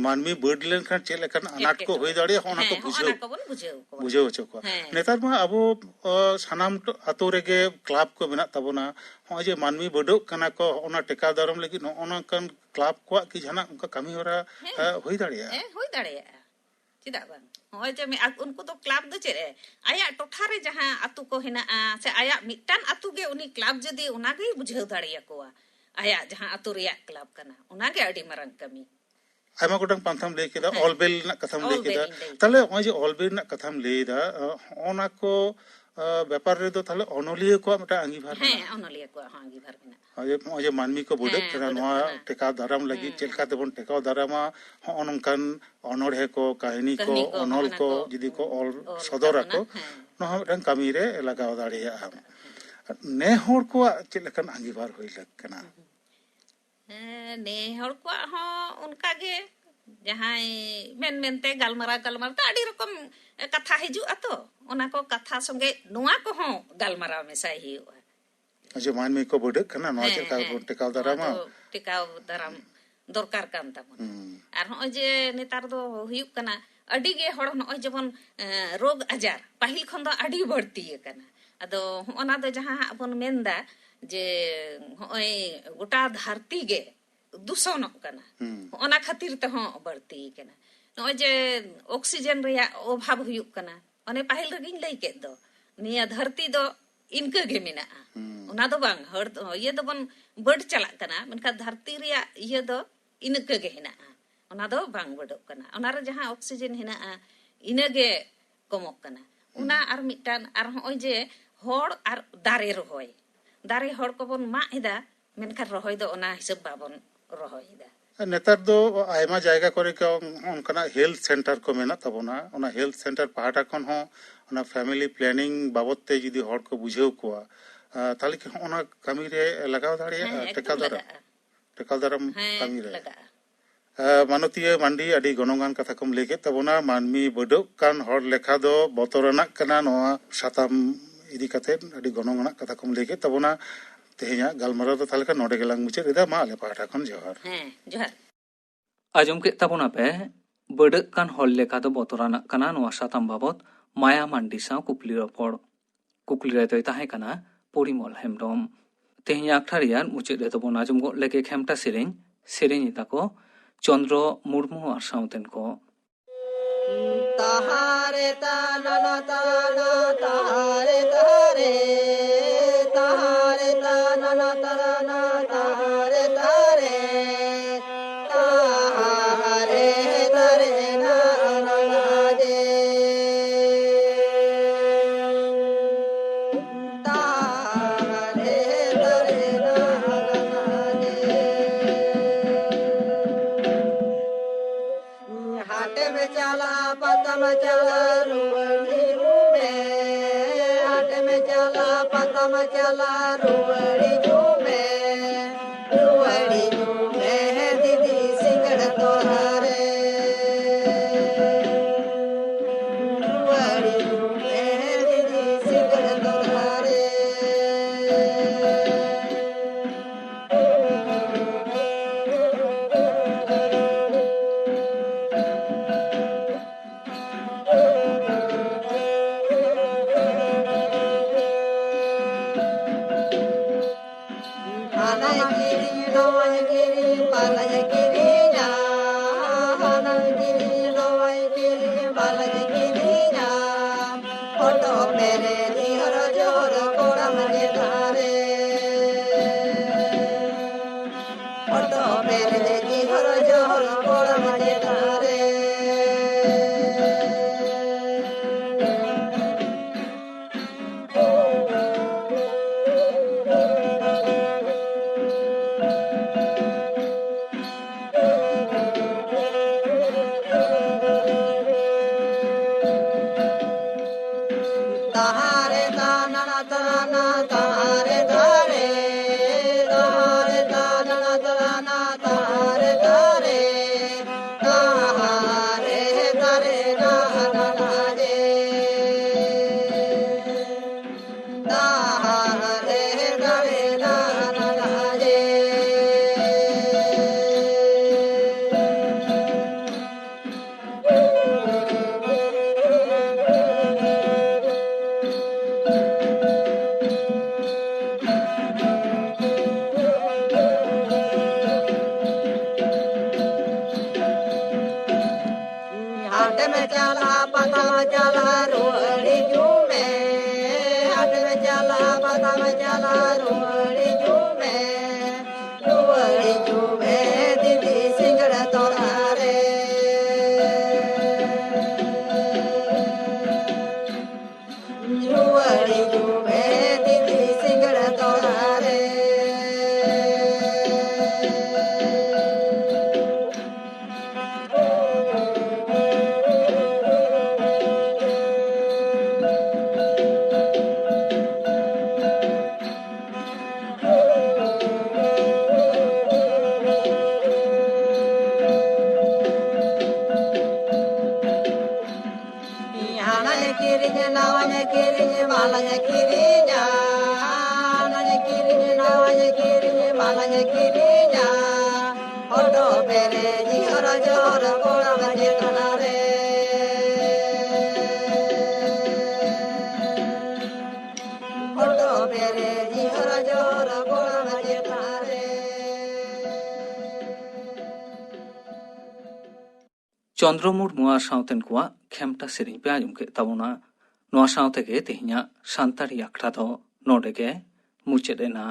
ᱢᱟᱹᱱᱢᱤ ᱵᱟᱹᱰ ᱞᱮᱱᱠᱷᱟᱱ ᱪᱮᱫ ᱞᱮᱠᱟᱱ ᱟᱱᱟᱴ ᱠᱚ ᱮᱴᱠᱮᱴᱚᱬᱮ᱾ ᱦᱩᱭ ᱫᱟᱲᱮᱭᱟᱜᱼᱟ, ᱚᱱᱟ ᱠᱚ ᱦᱮᱸ, ᱦᱚᱸᱜᱼᱚ ᱵᱩᱡᱷᱟᱹᱣ, ᱱᱟ ᱠᱚᱵᱚᱱ ᱵᱩᱡᱷᱟᱹᱣ ᱠᱚᱣᱟ᱾ ᱵᱩᱡᱷᱟᱹᱣ ᱦᱚᱪᱚ ᱠᱚᱣᱟ᱾ ᱦᱮᱸ᱾ ᱱᱮᱛᱟᱨ ᱢᱟ ᱟᱵᱚ, ᱚ, ᱥᱟᱱᱟᱢ ᱴᱚ-, ᱟᱛᱳ ᱨᱮᱜᱮ ᱠᱞᱟᱵᱽ ᱠᱚ ᱢᱮᱱᱟᱜ ᱛᱟᱵᱚᱱᱟ᱾ ᱦᱚᱸᱜᱼᱚᱭ ᱡᱮ ᱢᱟᱹᱱᱢᱤ ᱵᱟᱹᱰᱚᱜ ᱠᱟᱱᱟ ᱠᱚ, ᱚᱱᱟ ᱴᱮᱠᱟᱣ ᱫᱟᱨᱟᱢ ᱞᱟᱹᱜᱤᱫ ᱱᱚᱜᱼᱚ ᱱᱚᱝᱠᱟᱱ ᱠᱞᱟᱵᱽ ᱠᱚᱣᱟᱜ ᱠᱤ ᱡᱟᱦᱟᱱᱟᱜ ᱚᱱᱠᱟ ᱠᱟᱹᱢᱤ ᱦᱚᱨᱟ, ᱦᱮᱸ᱾ ᱮ, ᱦᱩᱭ ᱫᱟᱲᱮᱭᱟᱜᱼᱟ? ᱦᱮᱸ, ᱦᱩᱭ ᱫᱟᱲᱮᱭᱟᱜᱼᱟ᱾ ᱪᱮᱫᱟᱜ ᱵᱟᱝ? ᱦᱚᱸᱜᱼᱚᱭ ᱡᱮ ᱢᱮ-, ᱟᱠ-, ᱩᱱᱠᱩ ᱫᱚ ᱠᱞᱟᱵᱽ ᱫᱚ ᱪᱮᱫ ᱮ, ᱟᱭᱟᱜ ᱴᱚᱴᱷᱟ ᱨᱮ ᱡᱟᱦᱟᱸ ᱟᱛᱳ ᱠᱚ ᱦᱮᱱᱟᱜᱼᱟ, ᱥᱮ ᱟᱭᱟᱜ ᱢᱤᱫᱴᱟᱝ ᱟᱛᱳ ᱜᱮ ᱩᱱᱤ ᱠᱞᱟᱵᱽ ᱡᱩᱫᱤ ᱚᱱᱟ ᱜᱮᱭ ᱵᱩᱡᱷᱟᱹᱣ ᱫᱟᱲᱮᱭᱟᱠᱚᱣᱟ, ᱟᱭᱟᱜ ᱡᱟᱦᱟᱸ ᱟᱛᱳ ᱨᱮᱭᱟᱜ ᱠᱞᱟᱵᱽ ᱠᱟᱱᱟ, ᱚᱱᱟ ᱜᱮ ᱟᱹᱰᱤ ᱢᱟᱨᱟᱝ ᱠᱟᱹᱢᱤ᱾ ᱟᱭᱢᱟ ᱜᱚᱴᱟᱝ ᱯᱟᱱᱛᱷᱟᱢ ᱞᱟᱹᱭ ᱠᱮᱫᱟ, ᱦᱮᱸ᱾ ᱚᱞ ᱵᱮᱞ ᱨᱮᱱᱟᱜ ᱠᱟᱛᱷᱟᱢ ᱞᱟᱹᱭ ᱚᱞ ᱵᱮᱞ ᱠᱮᱫᱟ᱾ ᱤᱧ ᱞᱟᱹᱭ ᱛᱟᱦᱞᱮ ᱠᱮᱫᱟ᱾ ᱱᱚᱜᱼᱚᱭ ᱡᱮ ᱚᱞ ᱵᱮᱞ ᱨᱮᱱᱟᱜ ᱠᱟᱛᱷᱟᱢ ᱞᱟᱹᱭ ᱮᱫᱟ, ᱟᱸ, ᱦᱚᱸᱜᱼᱚ ᱱᱟ ᱠᱚ, ᱟᱸ, ᱵᱮᱯᱟᱨ ᱨᱮᱫᱚ ᱛᱟᱦᱞᱮ ᱚᱱᱚᱞᱤᱭᱟᱹ ᱠᱚᱣᱟᱜ ᱢᱤᱫᱴᱟᱝ ᱟᱸᱜᱤᱵᱷᱟᱨ ᱦᱮᱸ, ᱢᱮᱱᱟᱜᱼᱟ᱾ ᱚᱱᱚᱞᱤᱭᱟᱹ ᱠᱚᱣᱟᱜ ᱦᱚᱸ ᱟᱸᱜᱤᱵᱷᱟᱨ ᱢᱮᱱᱟᱜᱼᱟ᱾ ᱱᱚᱜᱼᱚᱭ ᱡᱮ, ᱱᱚᱜᱼᱚᱭ ᱡᱮ ᱢᱟᱹᱱᱢᱤ ᱠᱚ ᱵᱟᱹᱰᱟᱹᱜ ᱦᱮᱸ, ᱠᱟᱱᱟ, ᱵᱟᱹᱰᱟᱹᱜ ᱱᱚᱣᱟ ᱠᱟᱱᱟ᱾ ᱴᱮᱠᱟᱣ ᱫᱟᱨᱟᱢ ᱞᱟᱹᱜᱤᱫ ᱦᱮᱸ, ᱪᱮᱫ ᱦᱮᱸ᱾ ᱞᱮᱠᱟ ᱛᱮᱵᱚᱱ ᱴᱮᱠᱟᱣ ᱫᱟᱨᱟᱢᱟ, ᱦᱚᱸᱜᱼᱚ ᱱᱚᱝᱠᱟᱱ ᱚᱱᱚᱬᱦᱮ ᱠᱚ, ᱠᱟᱹᱦᱱᱤ ᱠᱚ, ᱠᱟᱹᱦᱱᱤ ᱠᱚ, ᱚᱱᱚᱞ ᱦᱚᱸᱜᱼᱚ ᱱᱟ ᱠᱚ ᱠᱚ ᱡᱩᱫᱤ ᱠᱚ ᱚᱞ ᱚᱞ ᱥᱚᱫᱚᱨ ᱛᱟᱵᱚᱱᱟ, ᱟᱠᱚ, ᱦᱮᱸ᱾ ᱱᱚᱣᱟ ᱦᱚᱸ ᱢᱤᱫᱴᱟᱝ ᱠᱟᱹᱢᱤ ᱨᱮ ᱞᱟᱜᱟᱣ ᱫᱟᱲᱮᱭᱟᱜᱼᱟ᱾ ᱱᱮ ᱦᱚᱲ ᱠᱚᱣᱟᱜ ᱪᱮᱫ ᱞᱮᱠᱟᱱ ᱟᱸᱜᱤᱵᱷᱟᱨ ᱦᱩᱭ ᱞᱟᱹᱠ ᱠᱟᱱᱟ? ᱦᱮᱸ, ᱱᱮ ᱦᱚᱲ ᱠᱚᱣᱟᱜ ᱦᱚᱸ ᱚᱱᱠᱟ ᱜᱮ, ᱡᱟᱦᱟᱸᱭ ᱢᱮᱱ ᱢᱮᱱᱛᱮ ᱜᱟᱞᱢᱟᱨᱟᱣ ᱜᱟᱞᱢᱟᱨᱟᱣ ᱛᱮ ᱟᱹᱰᱤ ᱨᱚᱠᱚᱢ ᱠᱟᱛᱷᱟ ᱦᱤᱡᱩᱜᱼᱟ ᱛᱚ, ᱚᱱᱟ ᱠᱚ ᱠᱟᱛᱷᱟ ᱥᱚᱸᱜᱮ ᱱᱚᱣᱟ ᱠᱚᱦᱚᱸ ᱜᱟᱞᱢᱟᱨᱟᱣ ᱢᱮᱥᱟᱭ ᱦᱩᱭᱩᱜᱼᱟ᱾ ᱡᱮ ᱢᱟᱹᱱᱢᱤ ᱠᱚ ᱵᱟᱹᱰᱟᱹᱜ ᱠᱟᱱᱟ, ᱱᱚᱣᱟ ᱦᱮᱸ, ᱪᱮᱫ ᱞᱮᱠᱟ ᱦᱮᱸ᱾ ᱵᱚᱱ ᱴᱮᱠᱟᱣ ᱱᱚᱣᱟ ᱫᱟᱨᱟᱢᱟ? ᱫᱚ ᱴᱮᱠᱟᱣ ᱫᱟᱨᱟᱢ ᱫᱚᱨᱠᱟᱨ ᱠᱟᱱ ᱛᱟᱵᱚᱱᱟ᱾ ᱦᱩᱸ᱾ ᱟᱨ ᱦᱚᱸᱜᱼᱚᱭ ᱡᱮ ᱱᱮᱛᱟᱨ ᱫᱚ ᱦᱩᱭᱩᱜ ᱠᱟᱱᱟ, ᱟᱹᱰᱤ ᱜᱮ ᱦᱚᱲ ᱱᱚᱜᱼᱚᱭ ᱡᱮᱢᱚᱱ, ᱮᱸ, ᱨᱳᱜᱽ ᱟᱡᱟᱨ ᱯᱟᱹᱦᱤᱞ ᱠᱷᱚᱱ ᱫᱚ ᱟᱹᱰᱤ ᱵᱟᱹᱲᱛᱤ ᱟᱠᱟᱱᱟ᱾ ᱟᱫᱚ ᱦᱚᱸᱜᱼᱚ ᱱᱟ ᱫᱚ ᱡᱟᱦᱟᱸ ᱦᱟᱸᱜ ᱵᱚᱱ ᱢᱮᱱᱫᱟ ᱡᱮ ᱦᱚᱸᱜᱼᱚᱭ ᱜᱚᱴᱟ ᱫᱷᱟᱹᱨᱛᱤ ᱜᱮ ᱫᱩᱥᱚᱱᱚᱜ ᱠᱟᱱᱟ᱾ ᱦᱩᱸ᱾ ᱦᱚᱸᱜᱼᱚ ᱱᱟ ᱠᱷᱟᱹᱛᱤᱨ ᱛᱮᱦᱚᱸ ᱵᱟᱹᱲᱛᱤ ᱠᱟᱱᱟ᱾ ᱱᱚᱜᱼᱚᱭ ᱡᱮ ᱚᱠᱥᱤᱡᱮᱱ ᱨᱮᱭᱟᱜ ᱚᱵᱷᱟᱵᱽ ᱦᱩᱭᱩᱜ ᱠᱟᱱᱟ, ᱚᱱᱮ ᱯᱟᱹᱦᱤᱞ ᱨᱮᱜᱤᱧ ᱞᱟᱹᱭ ᱠᱮᱫ ᱫᱚ, ᱱᱤᱭᱟᱹ ᱫᱷᱟᱹᱨᱛᱤ ᱫᱚ ᱤᱱᱠᱟᱹ ᱜᱮ ᱢᱮᱱᱟᱜᱼᱟ᱾ ᱦᱩᱸ᱾ ᱚᱱᱟ ᱫᱚ ᱵᱟᱝ, ᱦᱚᱲ ᱫᱚ, ᱤᱭᱟᱹ ᱫᱚᱵᱚᱱ ᱵᱟᱹᱰ ᱪᱟᱞᱟᱜ ᱠᱟᱱᱟ, ᱢᱮᱱᱠᱷᱟᱱ ᱫᱷᱟᱹᱨᱛᱤ ᱨᱮᱭᱟᱜ ᱤᱭᱟᱹ ᱫᱚ ᱤᱱᱠᱟᱹ ᱜᱮ ᱦᱮᱱᱟᱜᱼᱟ᱾ ᱚᱱᱟ ᱫᱚ ᱵᱟᱝ ᱵᱟᱹᱰᱚᱜ ᱠᱟᱱᱟ᱾ ᱚᱱᱟ ᱨᱮ ᱡᱟᱦᱟᱸ ᱚᱠᱥᱤᱡᱮᱱ ᱦᱮᱱᱟᱜᱼᱟ, ᱤᱱᱟᱹ ᱜᱮ ᱠᱚᱢᱚᱜ ᱠᱟᱱᱟ᱾ ᱚᱱᱟ ᱦᱩᱸ᱾ ᱟᱨ ᱢᱤᱫᱴᱟᱝ, ᱟᱨ ᱦᱚᱸᱜᱼᱚᱭ ᱡᱮ ᱦᱚᱲ ᱟᱨ ᱫᱟᱨᱮ ᱨᱚᱦᱚᱭ, ᱫᱟᱨᱮ ᱦᱚᱲ ᱠᱚᱵᱚᱱ ᱢᱟᱜ ᱮᱫᱟ, ᱢᱮᱱᱠᱷᱟᱱ ᱨᱚᱦᱚᱭ ᱫᱚ ᱚᱱᱟ ᱦᱤᱥᱟᱹᱵ ᱵᱟᱵᱚᱱ ᱨᱚᱦᱚᱭ ᱮᱫᱟ᱾ ᱱᱮᱛᱟᱨ ᱫᱚ ᱟᱭᱢᱟ ᱡᱟᱭᱜᱟ ᱠᱚᱨᱮ ᱜᱮ ᱚᱱᱠᱟᱱᱟᱜ health center ᱠᱚ ᱢᱮᱱᱟᱜ ᱛᱟᱵᱚᱱᱟ᱾ ᱚᱱᱟ health center ᱯᱟᱦᱴᱟ ᱠᱷᱚᱱ ᱦᱚᱸ ᱚᱱᱟ family planning ᱵᱟᱵᱚᱫ ᱛᱮ ᱡᱩᱫᱤ ᱦᱚᱲ ᱠᱚ ᱵᱩᱡᱷᱟᱹᱣ ᱠᱚᱣᱟ, ᱟᱨ ᱛᱟᱦᱞᱮ ᱠᱤ ᱦᱚᱸᱜᱼᱚ ᱱᱚᱣᱟ ᱠᱟᱹᱢᱤ ᱨᱮ ᱞᱟᱜᱟᱣ ᱫᱟᱲᱮᱭᱟᱜᱼᱟ? ᱦᱮᱸ, ᱮᱠᱫᱚᱢ ᱴᱮᱠᱟᱣ ᱫᱟᱨᱟᱢ? ᱞᱟᱜᱟᱜᱼᱟ᱾ ᱴᱮᱠᱟᱣ ᱫᱟᱨᱟᱢ ᱦᱮᱸ, ᱠᱟᱹᱢᱤ ᱨᱮ? ᱞᱟᱜᱟᱜᱼᱟ᱾ ᱟᱨ ᱢᱟᱱᱚᱛᱤᱭᱟᱹ ᱢᱟᱱᱰᱤ, ᱟᱹᱰᱤ ᱜᱚᱱᱚᱝᱟᱱ ᱠᱟᱛᱷᱟ ᱠᱚᱢ ᱞᱟᱹᱭ ᱠᱮᱫ ᱛᱟᱵᱚᱱᱟ᱾ ᱢᱟᱹᱱᱢᱤ ᱵᱟᱹᱰᱟᱹᱜ ᱠᱟᱱ ᱦᱚᱲ ᱞᱮᱠᱷᱟ ᱫᱚ ᱵᱚᱛᱚᱨᱟᱱᱟᱜ ᱠᱟᱱᱟ, ᱱᱚᱣᱟ ᱥᱟᱛᱟᱢ ᱤᱫᱤ ᱠᱟᱛᱮ ᱟᱹᱰᱤ ᱜᱚᱱᱚᱝ ᱟᱱᱟᱜ ᱠᱟᱛᱷᱟ ᱠᱚᱢ ᱞᱟᱹᱭ ᱠᱮᱫ ᱛᱟᱵᱚᱱᱟ᱾ ᱛᱮᱦᱮᱧᱟᱜ ᱜᱟᱞᱢᱟᱨᱟᱣ ᱫᱚ ᱛᱟᱦᱞᱮ ᱠᱷᱟᱱ ᱱᱚᱰᱮ ᱜᱮᱞᱟᱝ ᱢᱩᱪᱟᱹᱫ ᱮᱫᱟ᱾ ᱢᱟ ᱟᱞᱮ ᱯᱟᱦᱴᱟ ᱠᱷᱚᱱ ᱡᱚᱦᱟᱨ᱾ ᱦᱮᱸ, ᱡᱚᱦᱟᱨ᱾ ᱟᱸᱡᱚᱢ ᱠᱮᱫ ᱛᱟᱵᱚᱱᱟᱯᱮ ᱵᱟᱹᱰᱟᱹᱜ ᱠᱟᱱ ᱦᱚᱲ ᱞᱮᱠᱟ ᱫᱚ ᱵᱚᱛᱚᱨᱟᱱᱟᱜ ᱠᱟᱱᱟ ᱱᱚᱣᱟ ᱥᱟᱛᱟᱢ ᱵᱟᱵᱚᱛ ᱢᱟᱭᱟ ᱢᱟᱱᱰᱤ ᱥᱟᱶ ᱠᱩᱠᱞᱤ ᱨᱚᱯᱚᱲ᱾ ᱠᱩᱠᱞᱤ ᱨᱮᱫᱚᱭ ᱛᱟᱦᱮᱸ ᱠᱟᱱᱟ ᱯᱚᱨᱤᱢᱚᱞ ᱦᱮᱢᱵᱽᱨᱚᱢ᱾ ᱛᱮᱦᱮᱧ ᱟᱠᱷᱲᱟ ᱨᱮᱭᱟᱜ ᱢᱩᱪᱟᱹᱫ ᱨᱮᱫᱚ ᱵᱚᱱ ᱟᱸᱡᱚᱢ ᱜᱚᱫ ᱞᱮᱜᱮ ᱠᱷᱮᱢᱴᱟ ᱥᱮᱨᱮᱧ, ᱥᱮᱨᱮᱧ ᱮᱫᱟ ᱠᱚ ᱪᱚᱱᱫᱽᱨᱚ ᱢᱩᱨᱢᱩ ᱟᱨ ᱥᱟᱶᱛᱮᱱ ᱠᱚ᱾ ᱛᱟᱦᱟᱨᱮ ᱛᱟᱱᱟᱱᱟ ᱛᱟᱱᱟ ᱛᱟᱦᱟᱨᱮ ᱛᱟᱦᱟᱨᱮ, ᱛᱟᱦᱟᱨᱮ ᱛᱟᱱᱟᱱᱟ ᱛᱟᱱᱟ ᱛᱟᱦᱟᱨᱮ ᱛᱟᱦᱟᱨᱮ, ᱛᱟᱦᱟᱨᱮ ᱛᱟᱨᱮ ᱱᱟᱱᱟ ᱡᱮ᱾ ᱛᱟᱦᱟᱨᱮ ᱛᱟᱨᱮ ᱱᱟᱱᱟ ᱡᱮ᱾ ᱦᱟᱴᱮᱢ ᱪᱟᱞᱟᱜᱼᱟ, ᱯᱟᱛᱟᱢ ᱪᱟᱞᱟᱜᱼᱟ, ᱨᱩᱣᱟᱹᱲ ᱦᱤᱡᱩᱜ ᱢᱮ᱾ ᱦᱟᱴᱮᱢ ᱪᱟᱞᱟᱜᱼᱟ, ᱯᱟᱛᱟᱢ ᱪᱟᱞᱟᱜᱼᱟ, ᱨᱩᱣᱟᱹᱲ ᱦᱤᱡᱩᱜ ᱢᱮ᱾ ᱨᱩᱣᱟᱹᱲ ᱦᱤᱡᱩᱜ ᱢᱮ, ᱫᱤᱫᱤ ᱥᱤᱸᱜᱟᱹᱲ ᱛᱚᱨᱟ ᱨᱮ᱾ ᱨᱩᱣᱟᱹᱲ ᱦᱤᱡᱩᱜ ᱢᱮ, ᱫᱤᱫᱤ ᱥᱤᱸᱜᱟᱹᱲ ᱛᱚᱨᱟ ᱨᱮ᱾ ᱦᱟᱱᱟᱭ ᱠᱤᱨᱤᱧ ᱱᱚᱣᱟᱭ ᱠᱤᱨᱤᱧ ᱵᱟᱞᱟᱭ ᱠᱤᱨᱤᱧᱟ᱾ ᱦᱟᱱᱟᱭ ᱠᱤᱨᱤᱧ ᱱᱚᱣᱟᱭ ᱠᱤᱨᱤᱧ ᱵᱟᱞᱟᱭ ᱠᱤᱨᱤᱧᱟ᱾ ᱦᱚᱴᱚᱜ ᱯᱮᱨᱮᱡ ᱦᱚᱨᱚ ᱡᱚᱦᱚᱨ ᱠᱚᱲᱟᱢ ᱪᱮᱛᱟᱱ ᱨᱮ᱾ ᱦᱚᱴᱚᱜ ᱯᱮᱨᱮᱡ ᱦᱚᱨᱚ ᱡᱚᱦᱚᱨ ᱠᱚᱲᱟᱢ ᱪᱮᱛᱟᱱ ᱨᱮ᱾ ᱠᱤᱨᱤᱧᱟ, ᱚᱱᱟᱧ ᱠᱤᱨᱤᱧ, ᱱᱟᱣᱟᱧ ᱠᱤᱨᱤᱧ, ᱢᱟᱞᱟᱧ ᱠᱤᱨᱤᱧᱟ᱾ ᱦᱚᱴᱚᱜ ᱯᱮᱨᱮᱡᱤᱡ ᱦᱚᱨᱚ ᱡᱚᱦᱚᱨ ᱜᱚᱲᱚᱢ ᱪᱮᱛᱟᱱ ᱨᱮ᱾ ᱦᱚᱴᱚᱜ ᱯᱮᱨᱮᱡᱤᱡ ᱦᱚᱨᱚ ᱡᱚᱦᱚᱨ ᱜᱚᱲᱚᱢ ᱪᱮᱛᱟᱱ ᱨᱮ᱾ ᱪᱚᱱᱫᱨᱚ ᱢᱩᱨᱢᱩ ᱟᱨ ᱥᱟᱶᱛᱮᱱ ᱠᱚᱣᱟᱜ ᱠᱷᱮᱢᱴᱟ ᱥᱮᱨᱮᱧ ᱯᱮ ᱟᱸᱡᱚᱢ ᱠᱮᱫ ᱛᱟᱵᱚᱱᱟ᱾ ᱱᱚᱣᱟ ᱥᱟᱶ ᱛᱮᱜᱮ ᱛᱮᱦᱮᱧᱟᱜ ᱥᱟᱱᱛᱟᱲᱤ ᱟᱠᱷᱲᱟ ᱫᱚ ᱱᱚᱰᱮ ᱜᱮ ᱢᱩᱪᱟᱹᱫ ᱮᱱᱟ᱾